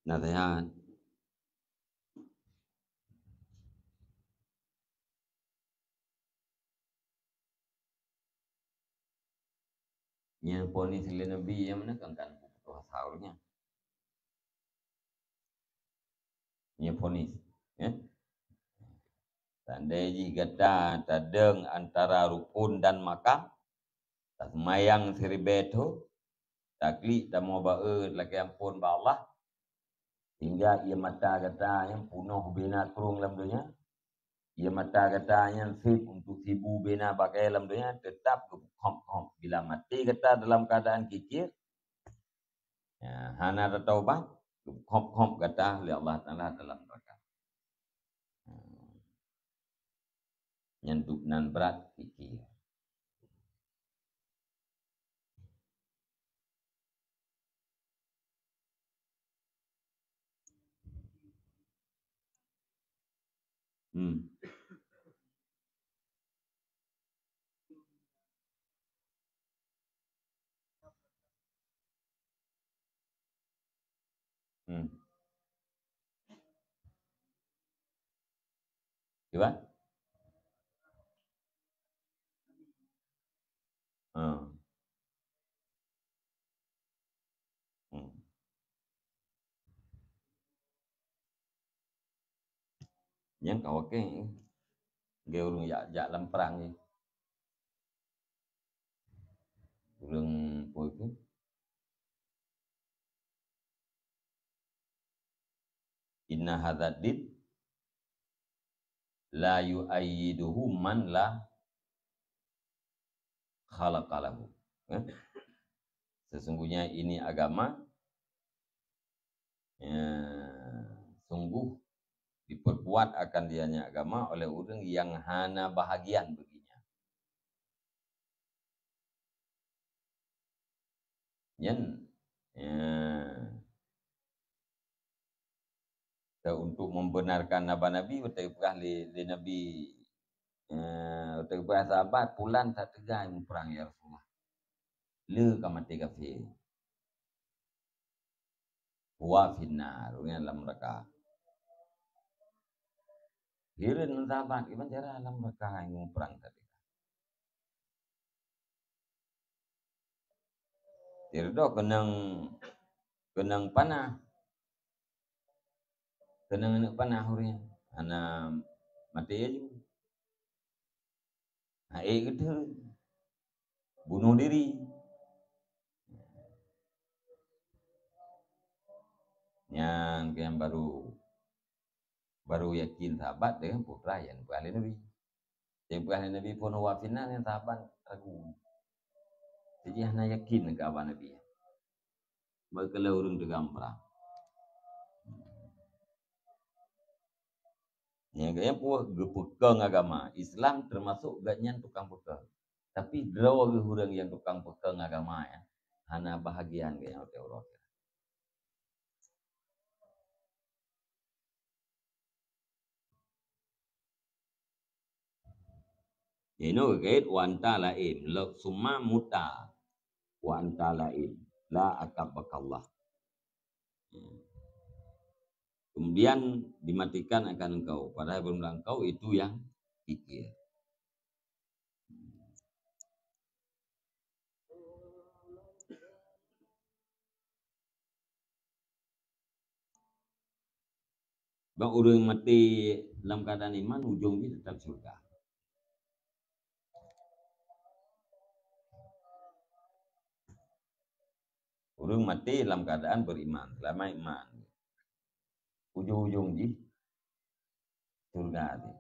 Nasihat. Nyang ponis lé Nabi nyang mana kan, kan butuh asal nya. Nyang ponis, ya. Tandai jih gata tadeng antara rukun dan makam, taseumayang siribée tho, taklik tamoe bae lakée amphon bak Allah, sehingga ié mata gata nyang punoh bina krueng lam donya, ié mata gata nyang sép untuk sibu bina bagai lam donya, tetap geukhop-khop. Bila maté gata dalam keadaan kikir, ya, hana tataubat, geukhop-khop gata lé Allah Taala dalam neraka. Nyan duek nan brat kikir. Hmm. Hmm. Cuba. Hmm. Hmm. Nyang ka wakée, geu ureuëng jak, jak lam prang nyoe. Ureuëng peue keuh? Inna hadzad din la yu'ayyiduhu man la khalaqa lahu. Eh? Sesungguhnya ini agama, ya, sungguh diperkuat akan dianya agama oleh ureuëng yang hana bahagian baginya. Nyan, ya, untuk membenarkan haba Nabi, watée geupeugah lé, lé Nabi, eh, watée geupeugah sahabat, "Pulan that teuga muprang, ya Rasulullah. Le ka maté kafé." "Huwa finnar," ureuëng nyan lam neuraka. Hireuen sahabat, "Kiban cara lam neuraka nyoe muprang tadi?" Sireudoh keunong, keunong panah. Keunong aneuk panah ureuëng nyan. Hana maté laju. Hana ék geutheun. Bunoh diri. Nyan keuh nyang baru, baru yakin sahabat deungon peue nyang geupeugah lé Nabi. Nyang geupeugah lé Nabi phon huwa finnar, nyan sahabat ragu. Jadi hana yakin keu haba Nabi. Bak keulah ureuëng teuga muprang. Nyang geupeue geupeukong agama. Islam teumasok gobnyan tukang peukong. Tapi droe geuh ureuëng nyang tukang peukong agama nyan, hana bahagian gobnyan watée uroe akhirat. Inoe geukheun wa anta la'in, summa mutta wa anta la'in, la akabbaka Allah. Kemudian dimatikan akan engkau, padahal belum engkau itu yang kikir. Bak ureuëng maté lam keuadaan iman, ujong jih teutap syeuruga. Ureuëng maté lam keuadaan beriman, selama iman. ujong-ujong jih syurga teuh.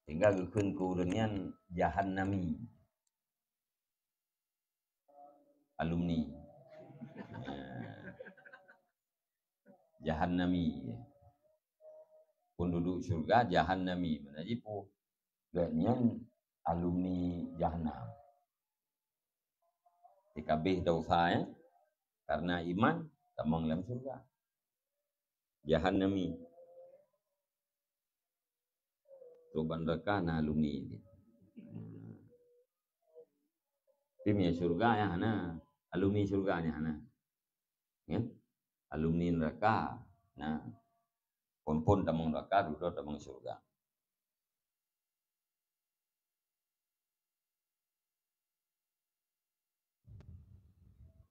Sehingga geukheun keu ureuëng nyan jahannami. Alumni. Ya. Jahannami. Penduduk syurga jahannami. Mana jipu? Gobnyan alumni jahannam. Dikabeh dosa, ya. Karena iman, tamong lam syurga. Jahannami. Trok bak neuraka na alumni jih. Tapi meunyo syurga nyan hana, alumni syurga nyan hana. Ya? Alumni neuraka na. Phon-phon tamong neuraka, dudoe tamong syurga.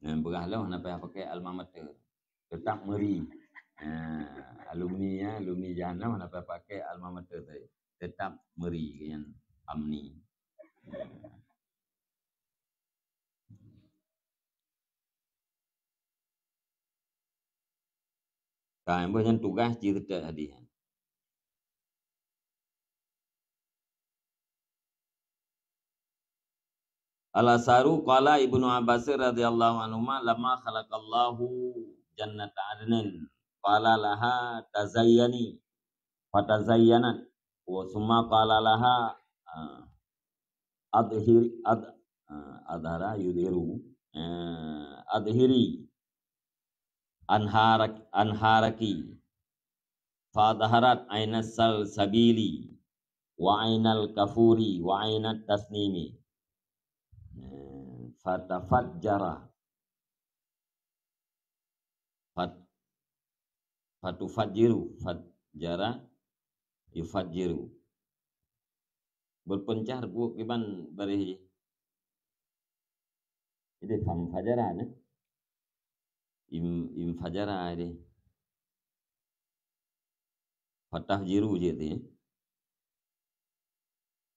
Nyang peugah lom hana payah pakai alma mater. Tetap meuri. Ha, alumni, ya, alumni jahannam hana payah pakai alma mater tadi. Tetap meuri nyan amni. Ha. Ka, nyang nyan tugaih cit that hadih. Al-asaru qala Ibnu Abbas radhiyallahu anhuma lamma khalaqallahu jannata adnin qala laha tazayyani fatazayyanat wa summa qala laha, ah, adhiri ad, ah, adhara yudhiru, eh, adhiri anharak anharaki fa adharat ainas salsabili wa ainal kafuri wa ainat tasnimi. Eh, fatafajjara. Fat-, fatufajjiru, fajjara, yufajjiru. Berpencar buet kiban bareh jih. Jadi, fanfajara, nah. Im-, infajara jadi. Fatafjiru jadi.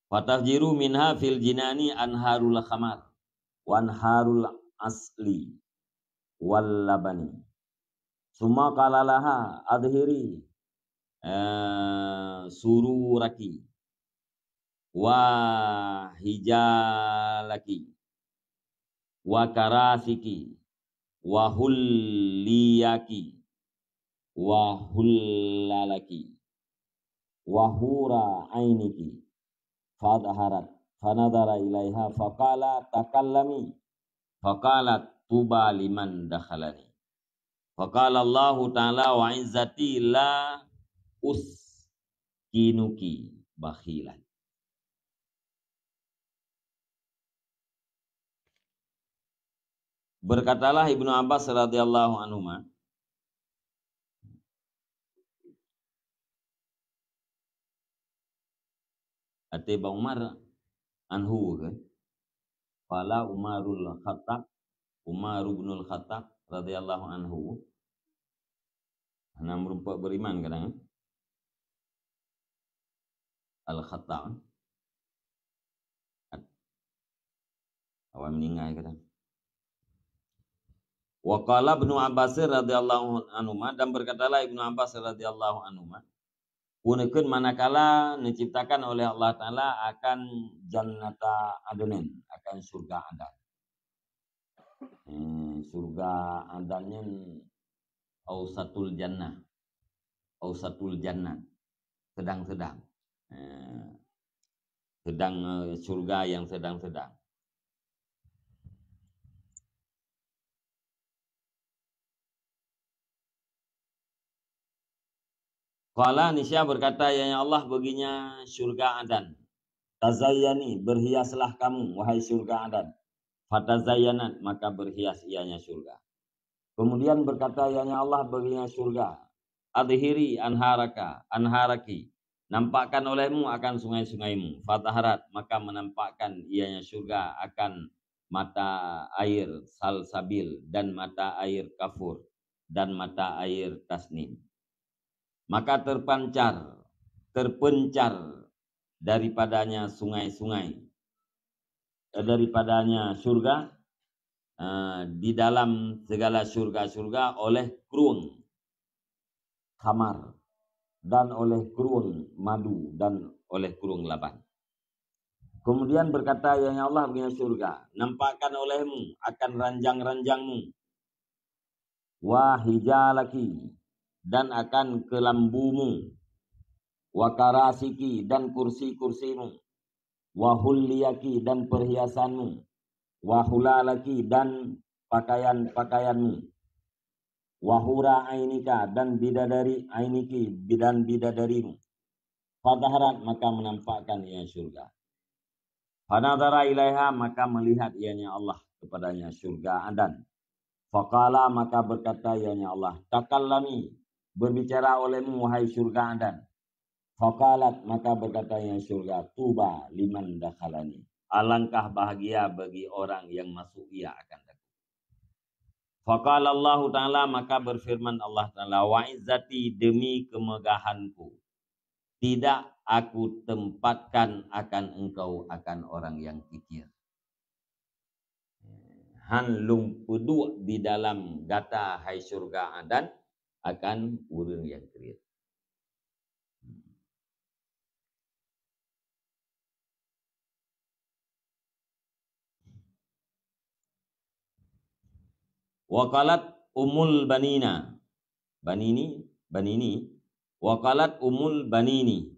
Fatafjiru minha fil jinani anharul khamar, wa anharul asli, wal labani. Summa qala laha, adhiri, eh, sururaki, wa hijalaki, wa karasiki, wa hulliyaki, wa hullalaki, wa hura ainiki. Fadharat, fanadhara ilaiha, faqala, takallami. Faqalat, tuba liman dakhalani. Faqala Allahu Ta'ala, wa izzati la uskinuki bakhilan. Berkatalah Ibnu Abbas radhiyallahu anhuma, até bak Umar anhu ke? Qala Umarul Khattab, Umar ibnul Khattab radhiyallahu anhu. Hana meureumpok beriman kadang, eh? Al-Khattab. Awai meuninggai kadang. Wa qala Ibnu Abbas radhiyallahu anhuma, dan berkatalah Ibnu Abbas radhiyallahu anhuma, peuneukheun manakala neuciptakan oleh Allah Taala akan jannata adnin, akan syurga Adan. Hmm, syurga Adan nyan ausatul jannah. Ausatul jannah. Sedang-sedang. Eh, sedang, eh, syurga yang sedang-sedang. Qala, niscaya berkata ianya Allah baginya syurga Adan, "Tazayyani, berhiaslah kamu, wahai syurga Adan." Fatazayyanat, maka berhias ianya syurga. Kemudian berkata ianya Allah baginya syurga, "Adhiri anharaka, anharaki, nampakkan olehmu akan sungai-sungaimu." Fadhaharat, maka menampakkan ianya syurga akan mata air Salsabil dan mata air Kafur dan mata air Tasnim. Maka terpancar, terpencar daripadanya sungai-sungai, eh, daripadanya syurga, eh, di dalam segala syurga-syurga oleh krueng khamar dan oleh krueng madu dan oleh krueng laban. Kemudian berkata, "Ya Allah, bagi syurga, nampakkan olehmu akan ranjang-ranjangmu, wa hijalaki, dan akan kelambumu, wa karasiki, dan kursi-kursimu, wa hulliyaki, dan perhiasanmu, wa hulalaki, dan pakaian-pakaianmu, wa hura ainika, dan bidadari ainiki, dan bidadarimu." Fadhaharat, maka menampakkan ia syurga. Fanadhara ilaiha, maka melihat ianya Allah kepadanya syurga Adan. Faqala, maka berkata ianya Allah, "Takallami, berbicara olehmu, wahai syurga Adan." Faqalat, maka berkata ianya syurga, "Tuba liman dakhalani." Alangkah bahagia bagi orang yang masuk ia akan daku. Faqala Allahu Ta'ala, maka berfirman Allah Ta'ala, "Wa izzati, demi kemegahanku, tidak aku tempatkan akan engkau akan orang yang kikir." Han lôn peuduek di dalam gata, hai syurga Adan, akan ureuëng nyang kriet. Wa qalat Ummul Banina, Banini, Banini, wa qalat Ummul Banini,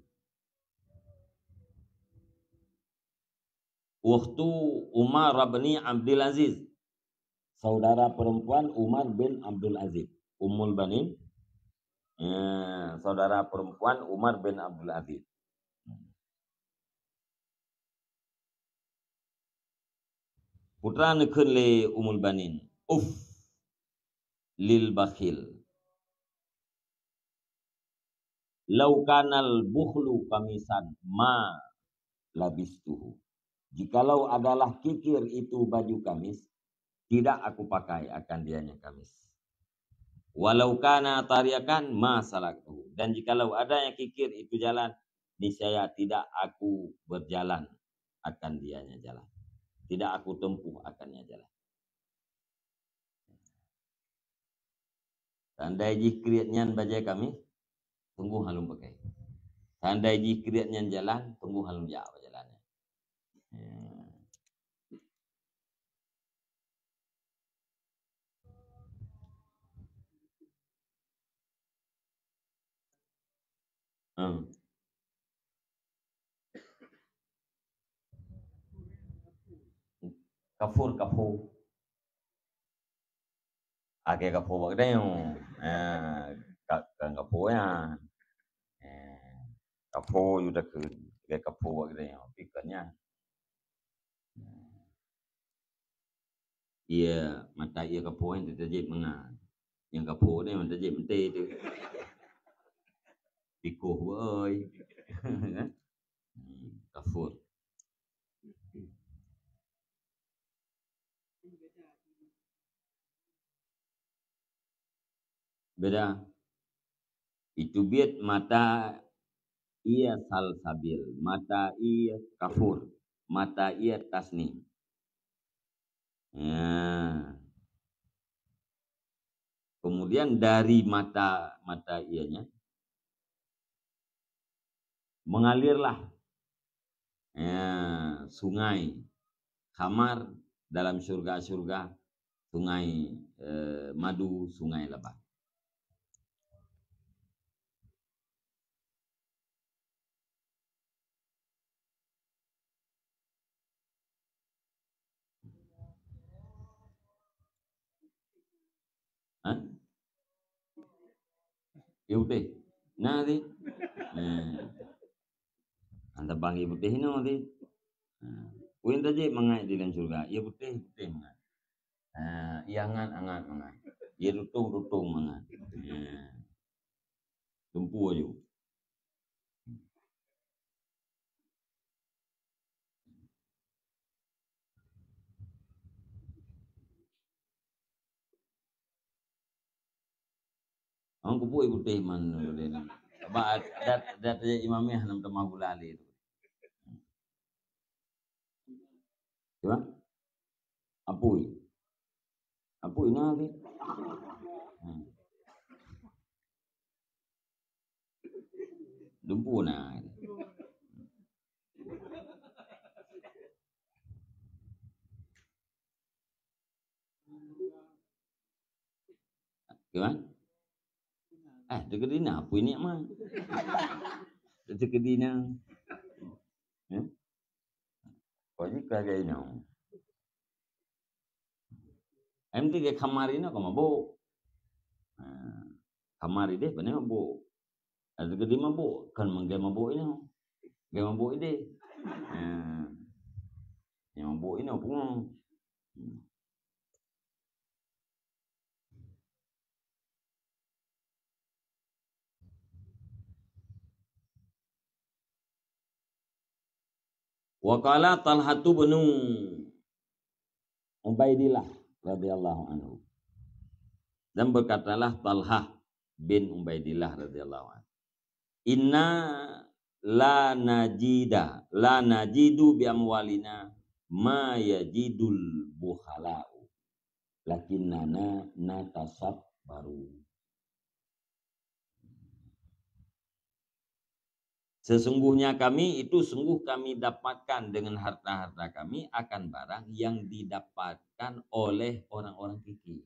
ukhtu Umar bin Abdul Aziz, saudara perempuan Umar bin Abdul Aziz. Ummul Banin, eh, saudara perempuan Umar bin Abdul Aziz. Peue neukheun lé Ummul Banin, "Uff lil bakhil. Lau kanal bukhlu qamisan ma labistuhu." Jikalau adalah kikir itu baju kamis, tidak aku pakai akan dianya kamis. "Walau kana tariqan ma salaktuhu." Dan jikalau adanya kikir itu jalan, niscaya tidak aku berjalan akan dianya jalan. Tidak aku tempuh akannya jalan. Seandai jih kriet nyan bajée kamis, sunggoh han lôn pakai. Seandai jih kriet nyan jalan, sunggoh han lôn jak bak jalan nyan. Ya. Hmm. Kafur, kafur. Akai kafur bak geutanyoe. Eh, ka, ka kafur nyan. Eh, kafur yu takheun. Akai kafur bak geutanyoe. Pikon nyan. Ié, mata ié kafur nyan teutajép mangat. Nyang kafur nyan teutajép meuté teuh. Pikoh beu oi. Hmm, kafur. Beda. Itu biet mata ié salsabil, mata ié kafur, mata ié tasnim. Ya. Kemudian dari mata, mata ianya, mengalirlah, ya, sungai khamar dalam syurga-syurga, sungai, eh, madu, sungai laban. Hah? Ié putéh. Na teuh. Nah. Anda bang ié putéh inoe teuh. Nah. Uyen tajép mangat di dalam syurga. Ié putéh, putéh mangat. Nah, ié angat, angat mangat. Ié tutong, tutong mangat. Nah. Tumpu aju. Awak kupui putéh man lé na. Ba adat, adat Imam Yah nam tamah gula lé tu. Cuba. Apui. Apa ina ke? Hmm. Dumpu na. Gimana? Eh, dekat dina apa ini mah? Dekat dina. Hmm? Kau ji ka gaya nyo. Em tu ke kamar ini kau mabuk. Ha, kamar ini benar mabuk. Ada gede mabuk, kan menggai mabuk ini. Gaya mabuk ini. Ha. Yang mabuk ini apa? Hmm. Wa qala Talhatu bin Ubaidillah radhiyallahu anhu. Dan berkatalah Talhah bin Ubaidillah radhiyallahu anhu, "Inna la najida, la najidu bi amwalina ma yajidul bukhala'u, lakinnana natasabbaru." Sesungguhnya kami itu sungguh kami dapatkan dengan harta-harta kami akan barang yang didapatkan oleh orang-orang kikir.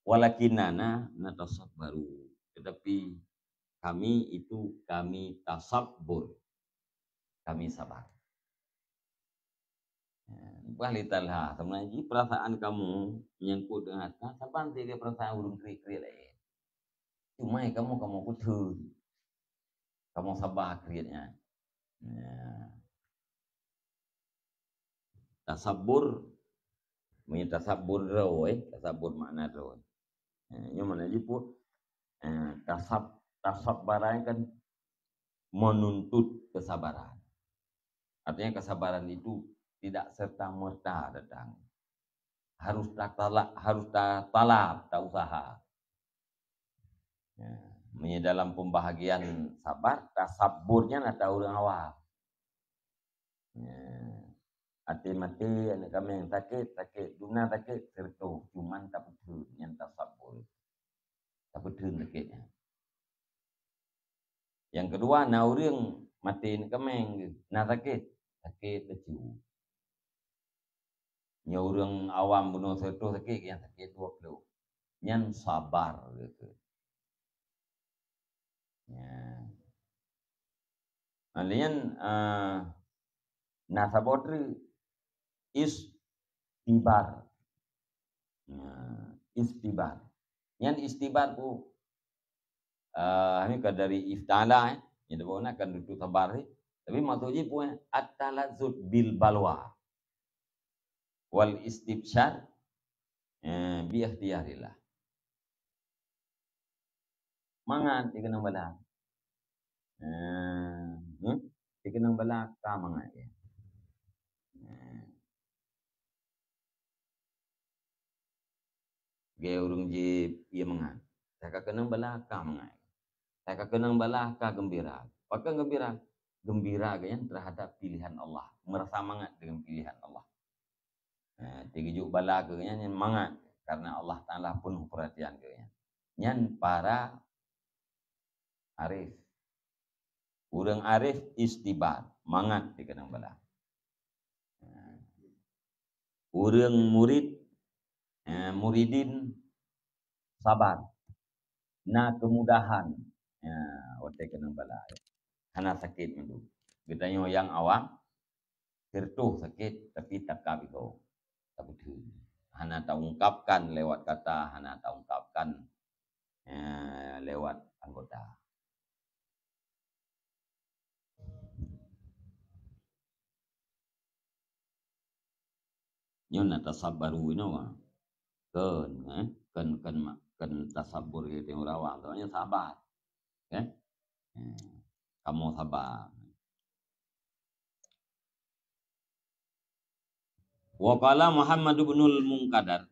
Walakinnana natasabbaru. Tetapi kami itu kami tasabbur. Kami sabar. Ya, bah li Talha, sebenarnya ji perasaan kamu menyangkut dengan harta, saban tiga perasaan ureuëng kriet-kriet lain. Cuma kamu, kamu kutu. Kamu sabar krietnya. Ya. Tasabbur, meunyoe tasabbur droe, eh, tasabbur makna droe. Eh, nyoe mana jipeu, eh, tasab-, tasabbaran kan menuntut kesabaran. Artinya kesabaran itu tidak serta-merta datang. Harus tatala-, harus tatalab, tausaha. Ya, meunyoe dalam pembahagian sabar, tasabburnya na ta ureuëng awam. Ya. Até maté aneuk kaméng sakét, sakét, duna sakét, seureutoh, cuman tapeutheun nyan tasabbur. Tapeutheun sakét nyan. Yang kedua, na ureuëng maté aneuk kaméng geuh, na sakét, sakét laju. Nyoe ureuëng awam bunoe seureutoh sakét, nyang sakét dua ploh. Nyan sabar geuh. Ya. Nah, lé nyan, eh, na saboh treuk istibar. Ya, istibar. Nyan istibar ku, eh, ini ka dari iftala, eh. Jadi, bukan akan duduk sabar, eh. Tapi maksud jih pun, eh, at-talazud bil balwa. Wal istibsyar, eh, bi ikhtiyarillah. Mangat dikeunong bala. Eh, hmm? Dikeunong bala ka mangat ya. Eh. Gaya ureuëng jih ia mangat. Saya ka keunong bala ka mangat. Saya ka keunong bala ka gembira. Pakon gembira? Gembira geuh nyan terhadap pilihan Allah. Merasa mangat dengan pilihan Allah. Eh, teugeujok bala keu geuh nyan mangat karena Allah Taala penuh perhatian keu geuh nyan. Nyan para arif. Ureuëng arif istibar, mangat dikeunong bala. Eh, ureuëng murid, eh, muridin sabar. Na kemudahan, eh, watée keunong bala. Hana sakét mandum. Geutanyoe nyang awam, seureutoh sakét, tapi takab igo, tapeutheun. Hana taungkapkan lewat kata, hana taungkapkan, eh, lewat anggota. Nyoe na tasabbaru inoe. Kon, eh? Kon, kon ma-, kon tasabbur keu ureuëng awam, soalnya sabar. Kan? Eh, kamoe sabar. Wa qala Muhammad ibnul Munqadar,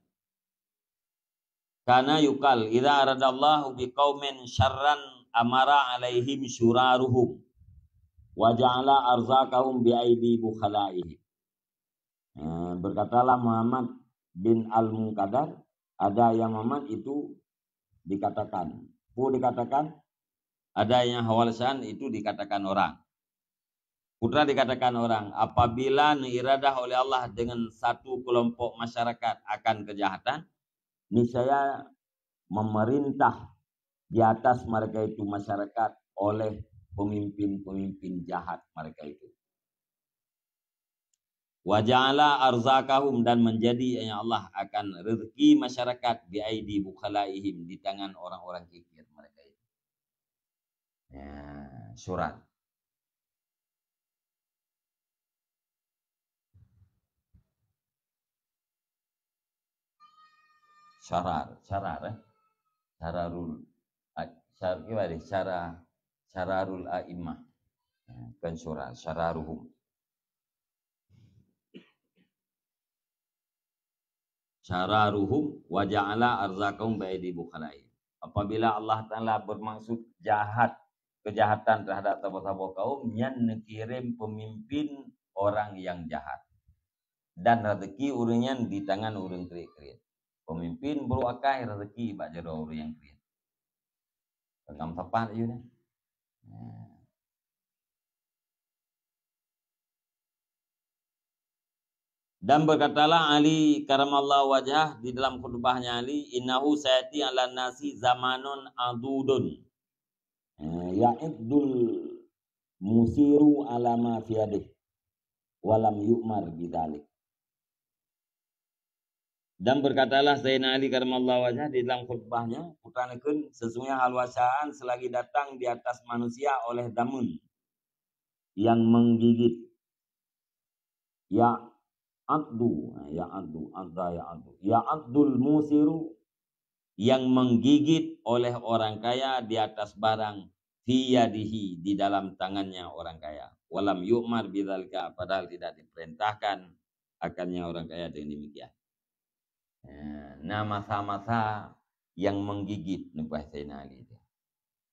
"Kana yuqal, idza aradallahu biqaumin syarran amara alaihim syuraruhum, wa ja'ala arzaqahum bi aidi bukhalaihim." Eh, berkatalah Muhammad bin Al-Munqadar, Ada yang mamat itu dikatakan. Peue dikatakan? Ada yang hawalasan itu dikatakan orang. Peue dikatakan orang, apabila neuiradah oleh Allah dengan satu kelompok masyarakat akan kejahatan, niscaya memerintah di atas mereka itu masyarakat oleh pemimpin-pemimpin jahat mereka itu. Wa ja'ala arzakahum, dan menjadi, ya Allah, akan rezeki masyarakat bi aidi bukhalaihim, di tangan orang-orang kikir mereka itu. Ya, syurar. Syarar, syarar, eh. Syararul, a-, syar-, gimana? Syara-, syararul a'immah. Ya, bukan syurar, syararuhum. Syararuhum wa ja'ala arzakahum bi aidi bukhalaihim. Apabila Allah Taala bermaksud jahat, kejahatan terhadap saboh-saboh kaum, nyan neukirém pemimpin orang yang jahat. Dan rezeki ureuëng nyan di tangan ureuëng kriet-kriet. Pemimpin brôk akai, rezeki bak jaroe ureuëng nyang kriet. Peugam sapat laju dah. Nah. Dan berkatalah Ali karamallahu wajhah di dalam khutbahnya Ali, "Innahu sayati 'alan nasi zamanun adudun, eh, ya'idul musiru 'ala ma fi yadih, wa lam yu'mar bidzalik." Dan berkatalah Sayyidina Ali karamallahu wajhah di dalam khutbahnya, peue neukheun, "Sesungguhnya hal wasaan selagi datang di atas manusia oleh damun yang menggigit." Ya addu, ya addu, adda ya addu. Ya addul musiru, yang menggigit oleh orang kaya di atas barang fi yadihi, di dalam tangannya orang kaya. Walam yu'mar bidzalika, padahal tidak diperintahkan akannya orang kaya dengan demikian. Ya, nah, masa-masa yang menggigit, neubahasa Sayyidina Ali tu.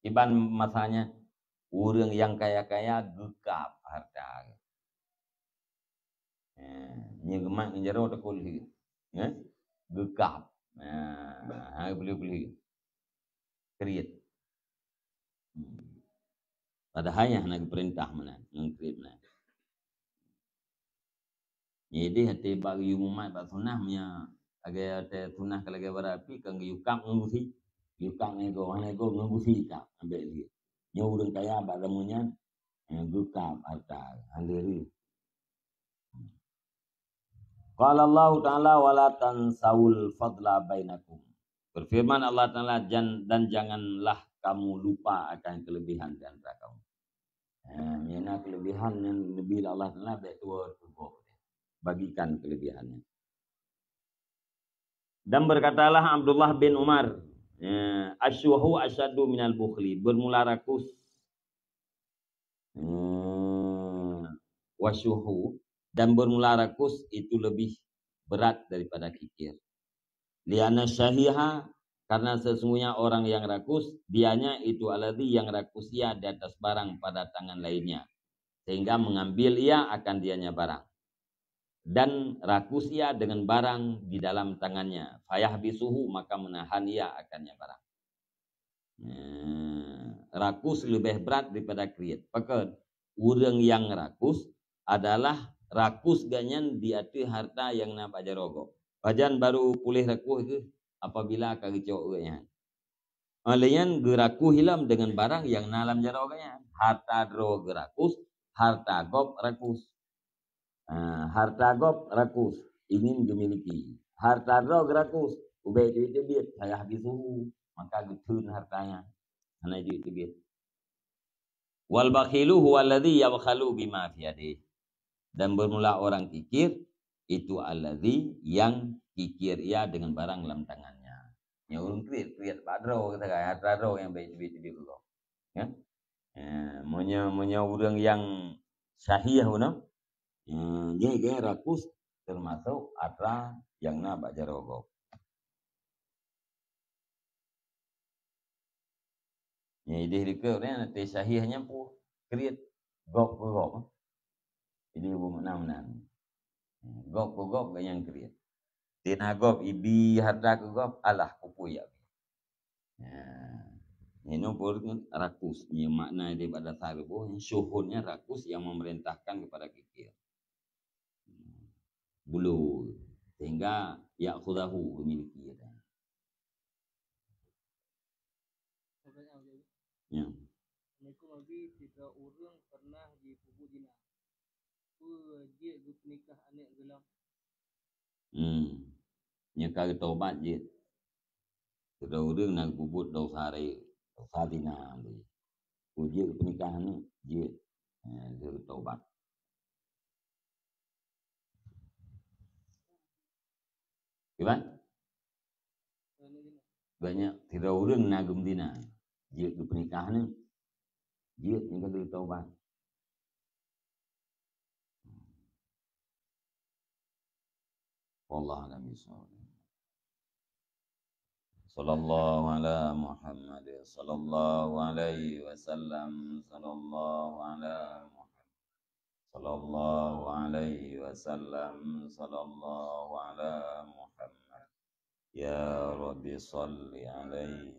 Iban masanya, ureuëng nyang kaya-kaya geukab harta. Eh, nyoe geumat ngon jaroe takot lheueh. Eh? Geukab. Nah, hai peuleueh-peuleueh. Kriet. Hmm. Padahai nyan hana geupeurintah meunan, ngon kriet meunan. Jadi, até bak geuyue mumat bak sunah, meunyoe lagée até sunah ka lagée bara api, kan geuyue kab ngon gusi. Geuyue kab ngon igoe, hana igoe ngon gusi kab, ambek lheueh. Nyoe ureuëng kaya bak zaman nyan, eh, geukab harta, hana lheueh. Qala Allahu Ta'ala, "Wa la tansawul fadla bainakum." Berfirman Allah Taala, "Jan-, dan janganlah kamu lupa akan kelebihan di antara kamu." Ha, nyang na kelebihan nyang neubi lé Allah Taala, bék tuwoe tuboh. Bagikan kelebihan nyan. Dan berkatalah Abdullah bin Umar, ya, "Asyuhu asyaddu minal bukhli." Bermula rakus. Hmm, wasyuhu, dan bermula rakus itu lebih berat daripada kikir. Lianna syahiha, karena sesungguhnya orang yang rakus, dianya itu alladzi yang rakus ia di atas barang pada tangan lainnya, sehingga mengambil ia akan dianya barang. Dan rakus ia dengan barang di dalam tangannya, fayahbisuhu, maka menahan ia akannya barang. Nah, rakus leubeh brat daripada kriet. Pakon? Ureuëng nyang rakus adalah rakus gobnyan di ateueh harta nyang na bak jaroe gob. Pajan barô puléh rakus geuh apabila ka geucok ureuëng nyan. Óh lheueh nyan geurakus ilom deungon barang nyang na lam jaroe gobnyan. Harta droe geurakus, harta gob rakus. Ha, harta gob rakus, ingin geumiliki. Harta droe geurakus, ubé jeuet teubiet, fayahbisuhu, maka geutheun harta nyan. Hana jeuet teubiet. Wal bakhilu huwallazi yabkhalu bima fi yadih. Dan bermula orang kikir, itu allazi yang kikir ia dengan barang lam tangannya. Nyang ureuëng kriet, kriet bak droe, kata kan, harta droe nyang bék teubiet-teubiet keu gob. Ya? Eh, meunyoe, meunyoe ureuëng nyang syahih bunoe, eh, nyan geuh rakus teumasok atra nyang na bak jaroe gob. Nyan idéh dikeue nyan, teusyahih nyan peue? Kriet gob keu gob. Jadi, beumakna meunan. Gob keu gob gobnyan kriet. Tina gob ibi harta keu gob, alah, kupui ya. Ya. Nyoe pun rakus, nyoe makna daripada saruboh, syuhud nyan rakus yang memerintahkan kepada kikir. Bulu, sehingga ya'khudahu, memiliki, ya. Ya. Assalamualaikum, Abi. Sidroe ureueng pernah jipeubuet zina. Peue jeuet geupeunikah aneuëk geuh lom? Hmm. Nyoe ka geutobat jeuet. Sidroe ureueng na geupeubuet desya rayeuk, desya zina. Peue jeuet geupeunikah aneuëk? Jeuet. Ha, geutobat. Kiban? Banyak sidroe ureueng na geumeutina. Jeuet geupeunikah ni. Jeuet nyan ka lheueh taubat. Wallahu a'lam bishawab. Sallallahu ala Muhammad, sallallahu alaihi wasallam, sallallahu ala Muhammad. Sallallahu alaihi wasallam, sallallahu ala Muhammad. Ya Rabbi salli alaihi